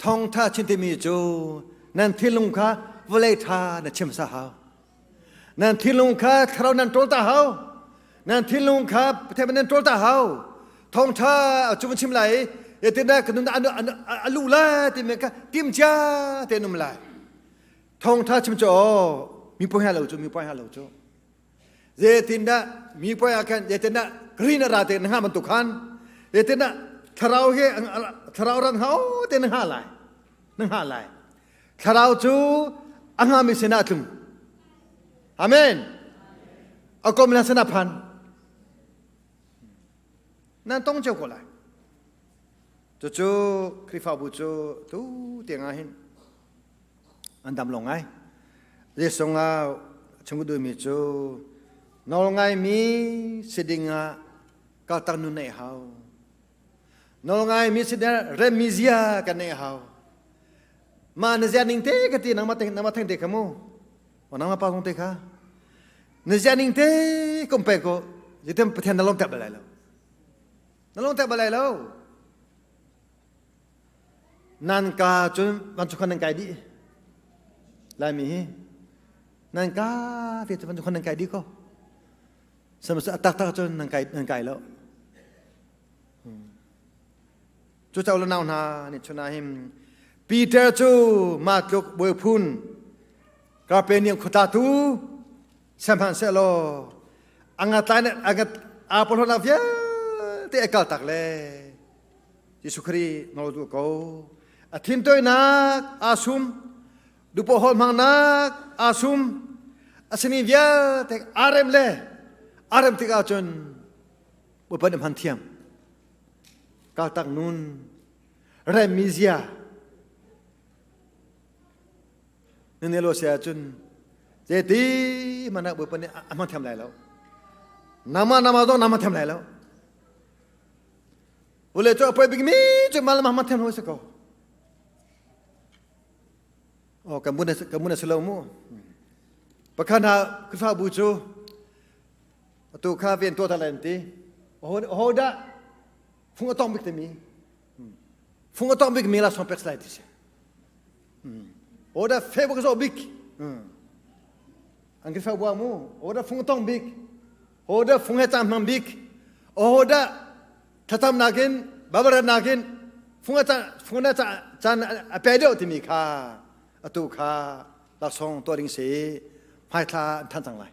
thawngtha chin timi cu nan thinlung kha vawlei tha na chim sa hau. Nan thinlung kha thlarau nan ṭawl ta hau. Nan thinlung kha Pathian nan ṭawl ta hau. Thawngtha cu chim lai i tina ka nun a lu lai timi kha tim cia te num lai. Thawngtha chim cu mi poi ha lo cu mi poi ha lo cu. Zeitindah mi puai ah khan zeitindah green a ra te na hnga bantuk khan zeitindah thlarau hi thlarau ran hau te na hnga lai na hnga lai thlarau cu a hnga mi sinah tlung amen a kom na sinah phan nan tong cio ko lai cucu Khrihfabu cu tu tiang ah hin an dam lo ngai. Zeisong ah chung duhmi cu nawl ngaimi si ding ah kaltak nun neih hau. Nawl ngaimi si ding remmi zia kan neih hau. Ma na zia ning te ka ti nangmah te nangmah theng te kha mu. O nangmah pa kong te kha. Na zia ning te kom pe ko. Jitem Pathian na lom tak balai lo. Na lom tak balai lo. Nan ka cun vancung khan nan kai dih. Laimi hi nan ka te cu vancung khan nan kai dih ko. Sihmanhsehlaw a taktak cun nan kai nan kai lo. Cu cau le nau hna nih chun ah hin Peter cu mah tluk bawi phun Kapernaum khuata tu sihmanhsehlaw a ngatlai a aa porhlawtnak vialte a kaltak le Jesuh Khrih nawl duh ko. A thintoinak aa sum, duhpoh hawl hmangnak aa sum, a sini vialte aa rem le aa rem tik ahcun Bawipa nih hman thiam. Kaltak nun, remmi zia, Nene lo sia cun zeiti hmanh ah Bawipa nih a hmang thiam lai lo. Nama nama zong nama thiam lai lo. Vawlei cu a poi bikmi cu mal ma thiam lo si ko. Oh, kan mun kan mun a si lo mu. Pakhat hna Khrihfabu cu atu kha rian tuah ta lai an ti. Ho dah fung a tong bik timi. Fung a tong bik mi la song pek lai ti si. Oda fe bak zo bik. An ki fe bua mu. Oda fung tong bik. Oda fung he cang hmang bik. Oda thatam nakin babarat nakin fung a fung na chan a pe deuh timi kha atu kha laksong tuah ding si hmaithla an than cang lai.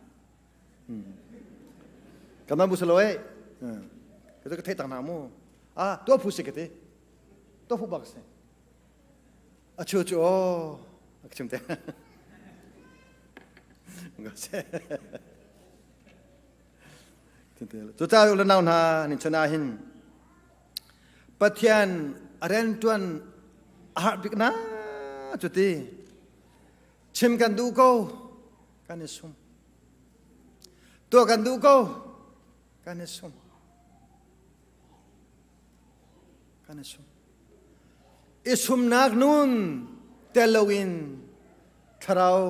Kan man bu salo eh. Ka ka thei tang na mu. Ah tuah phu si ka ti. Tuah phu bak si. A chu cu aw a chim te. Cucaah u le nau hna nin chun ah hin Pathian a rianṭuan a har bik na cuti chim kan duh ko kan i sum tuah kan duh ko kan i sum kan i sum I sumnak nun tel loin thlarau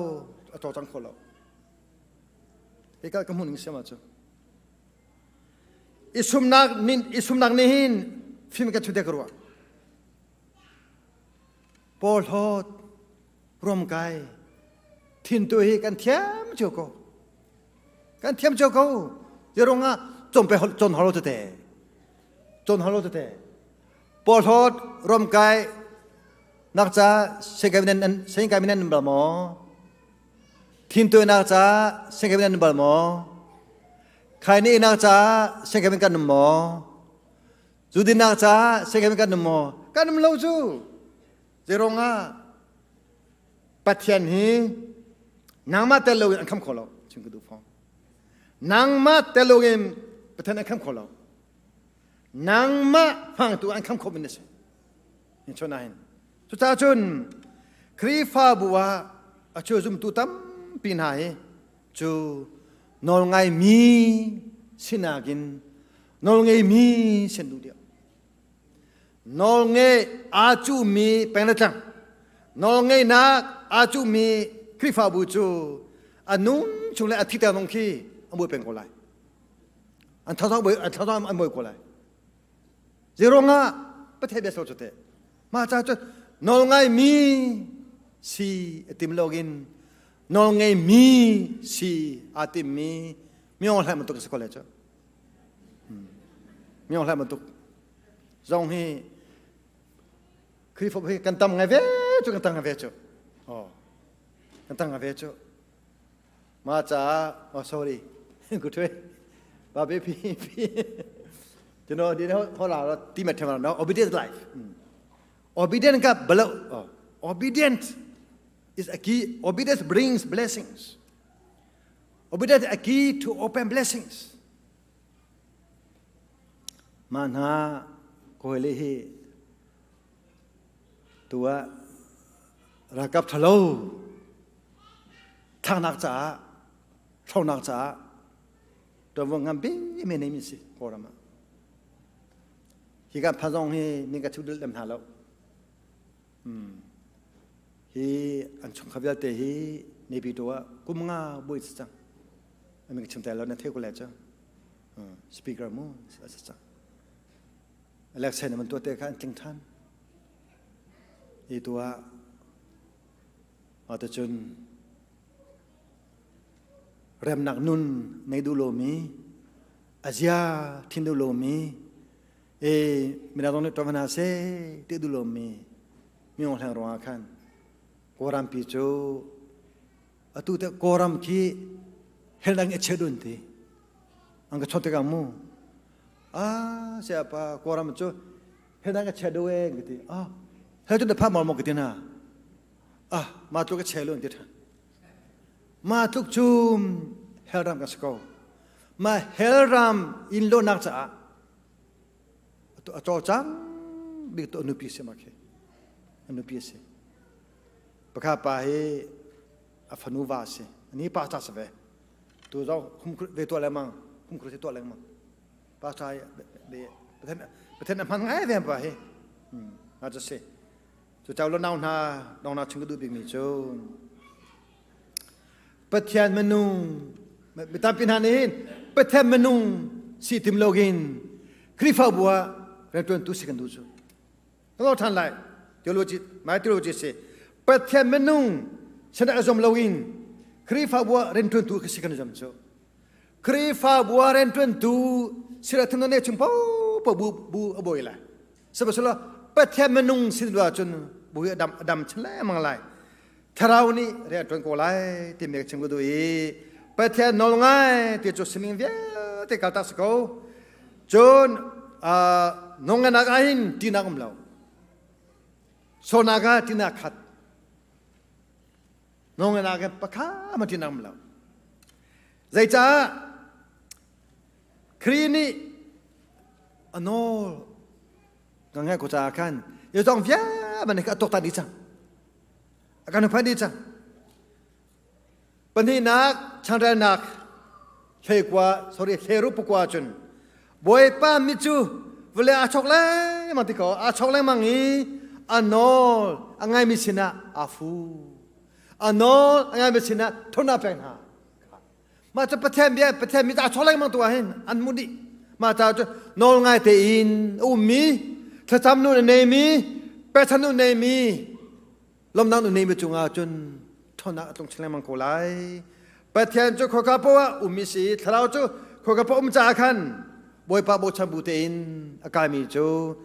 a cawlcang kho lo. Hika ka hmuh ning siam ahcun. I sumnak nin i sumnak nih hin fim ka chute ka ruah. Porhlawt ruamkai thintu hi kan thiam cio ko. Kan thiam cio ko. Zerungah chon pe chon holo tete. Chon holo tete. Porhlawt romkai nak ca sengkai minen bal maw? Thintuainak caah sengkhem in an bal maw? Khaini nak caah sengkhem in kan um maw? Zudinnak caah sengkhem in kan um maw? Kan um lo cu. Zeirong ah Pathian hi nangmah tel loin an kham kho lo chim ka duh fawn. Nangmah tel loin Pathian an kham kho lo. Nangmah hmangtu an kham kho min na si. In chon hin. Cucaah cun Khrihfabu ah a chu zumtu tampi hna hi cu nawlngaimi sinak in nawlngeimi sin duh deuh. Nawlngei aa cuhmi peng le tlang, nawlngeihnak aa cuhmi Khrihfabu cu a nung chung le a thi tiang zong khi an buai peng ko lai. An thazang an thazang an buai ko lai. Zeiruangah Pathian bia so cu teh. Mah ca cu nawlngaimi si a tim loin nawlngeimi si aa timmi miong hlai bantuk a si ko le cu. Miong hlai bantuk zong hi Khrihfabu hi kan tam ngai ve cu kan tam ngai ve cu. Oh. Kan tam ngai ve cu. Mah caah oh sorry ku thwe ba be pi pi you know di ho la ti ma thema no obedient life obedient ka balo oh obedient is a key obedience brings blessings obedience a key to open blessings ma hna koi le hi tua rakap thalo thlaknak caah hronak caah ṭuanvo nganpi men nei mi si Kawlram ah. Hi kan phan zong hi min ka chuh lem hna lo. Hi an chungkhar vialte hi Naypyidaw ah kum nga buai si cang. Min ka chim tai lo na thei ko le cu. Speaker mu a si cang. Election man tuah te kha an tling than. Hi tu ah Atucun remnak nun nei duh lomi, a zia thin duh lomi, e midang zong nih ṭuan hna seh ti duh lomi minung hleng ruangah khan Kawlrampi cu atu te Kawlram khi hell dang i chia dun ti an ka chawt tikah mu ah sayapa Kawlram cu hell dang ka chia do e ka ti ah hell cu na pha maw ka ti na ah ma tluk a chelu an ti ṭhan ma tluk cu hellram kan si ko ma hellram in lonak caah a cawlcang bik tu a nupi si ma khi a nupi si pakha pa hi a fanu va si ani pa cha si ve tu zong hum ve tuah lengmang hum khru si tuah lengmang pa cha be pathen pathen a hman ngai ve pa hi a cha si Cucaah lo nau hna nau chung ka duh bikmi cu Pathian minung mi tampi hna nih hin Pathian minung si tim loin Khrihfabu ah rianṭuantu si kan duh cu. Ka lo ṭhan lai. Theology, my theology si. Pathian minung sinah a zum loin Khrihfabu ah rianṭuantu si kan zum cu. Khrihfabu ah rianṭuantu sira thun ne chung paohpaoh bu bu a bawi lai. Sihmanhsehlaw Pathian minung sin lu ahcun bu hi a dam a dam chin lengmang lai. Thlarau nih rian a ṭuan ko lai timi ka chim ka duh i Pathian nawl ngai ti cu sining vialte kaltak si ko. Cun nunganak ah hin ṭihnak um lo. Sualnak ah ṭihnak khat. Nunganak ah pakhat hmanh ṭihnak um lo. Zeicah Khrih nih a nawl ka ngaih ko caah khan zong vialte nih a tuaktan dih cang a kan phan dih cang pahnihnak changrelnak hleikua sorry hleru pakua cun bawipa mi cu vawlei aa chok lengmang ti ko aa chok lengmang i a nawl a ngaimi sinah aa fu a nawl a ngaimi sinah thawnak pek hna Mah cu Pathian bia Pathian mi ta chawleng mang tu ah hin an mu dih. Mah ca cu nawl ngai tein a ummi thlacam nu na neimi pechan nu neimi lomnak nu neimi cungah cun ṭhawnnak a tlung chin lengmang ko lai. Pathian cu khoika poah ah ummi si thlarau cu khoika poah um caah khan Bawipa bochan bu tein a kaimi cu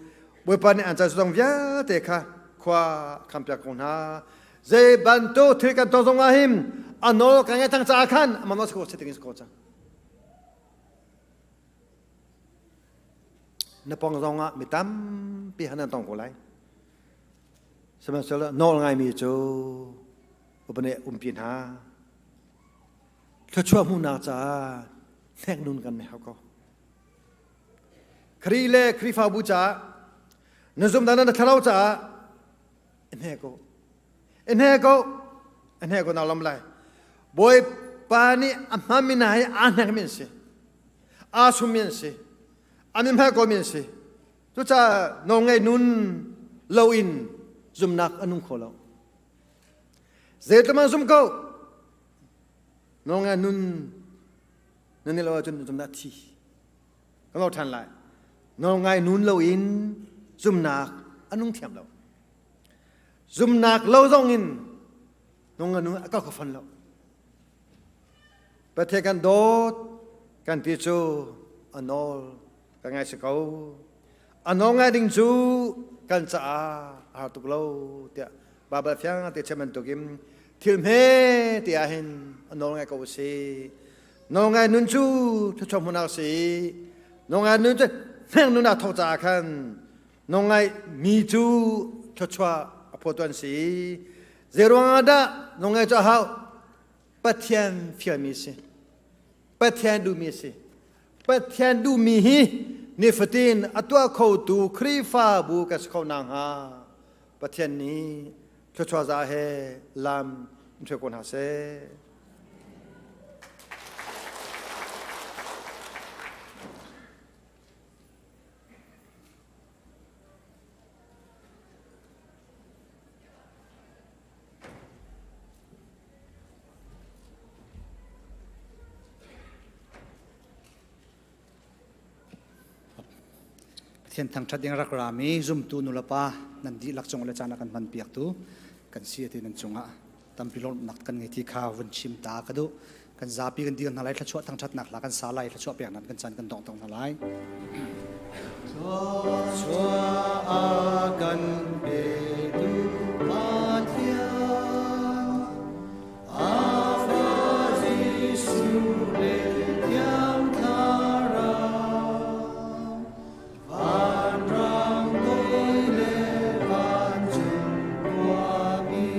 Bawipa nih an ca zong vialte kha khua khampiak ko hna. Zei bantuk thil kan ton zongah hin A nawl ka ngai cang caah khan amah nawl si ko seh tingin si ko cang. Na pong zong ah mi tampi han an tong ko lai. Sihmanhsehlaw nawl ngaimi cu upane umpi hna. Thluachuah hmuhnak caah hnek nun kan hau ko. Khrih le Khrihfabu caah na zumdan na thlarau caah hne ko. Hne ko. Hne ko na lam lai. Bawipa nih a hmami hna hi aa hnek mi an si. Aa sum mi an si. A min hmai ko mi an si. Cucaah nawlngaih nun loin zumnak a nung kho lo. Zeitluk man zum ko nawlngaih nun nan nih lo ahcun zumnak thi. Kan lo ṭhan lai. Nawlngai nun loin zumnak a nung thiam lo. Zumnak lo zong in nawlngai nun a kal kho fawn lo. Pathian kan dawt kan ti cu a nawl ka ngai si ko. A nawl ngai ding cu kan caah a har tuk lo tiah Baibal fiang te chim bantukin thil hme te ah hin a nawl ngai ko a si. Nawl ngai nun cu thluachuah hmuhnak a si. Nawl ngai nun cu hneng nun ah thawk caah khan nawl ngai mi cu thluachuah a phawtu an si. Zei ruangah dah nawl ngai cu a hau? Pathian fialmi si. Pathian duhmi si. Pathian duhmi hi nifatin a tuah khotu Khrihfabu kan si kho nakhnga Pathian nih thluachuah za he lam in hruai ko hna seh. Pathian thangṭhat ding rak rami zumtu nulepa nan dihlak cung le caan a kan hmanpiaktu kan si ati nan cungah tampi lawmhnak kan ngei ti kha vun chim ta ka duh. Kan zapi kan dir hna lai thluachuah thangṭhatnak hla kan sa lai thluachuah pek nan kan caan kan dong tong hna lai. Thluachuah a kan petu Pathian, a Fa Jesuh le Thiang Thlarau, vanrang toi le vancung khuapi,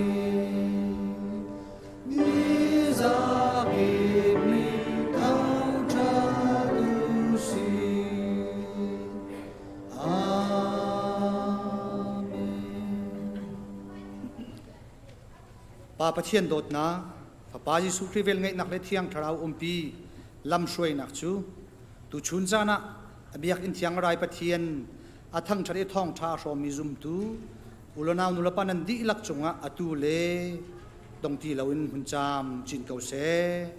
Pa Pathian dawtnak, Fapa Jesuh Khrih velngeihnak le Thiang Thlarau umpi lamhruainak cu tuchun caan ah a biakinn thiang rai Pathian a thangṭhat i thawngṭha a hrawmmi zumtu ulonau nulepa nan dihlak cungah atu le dong ti loin hun caam cin ko seh.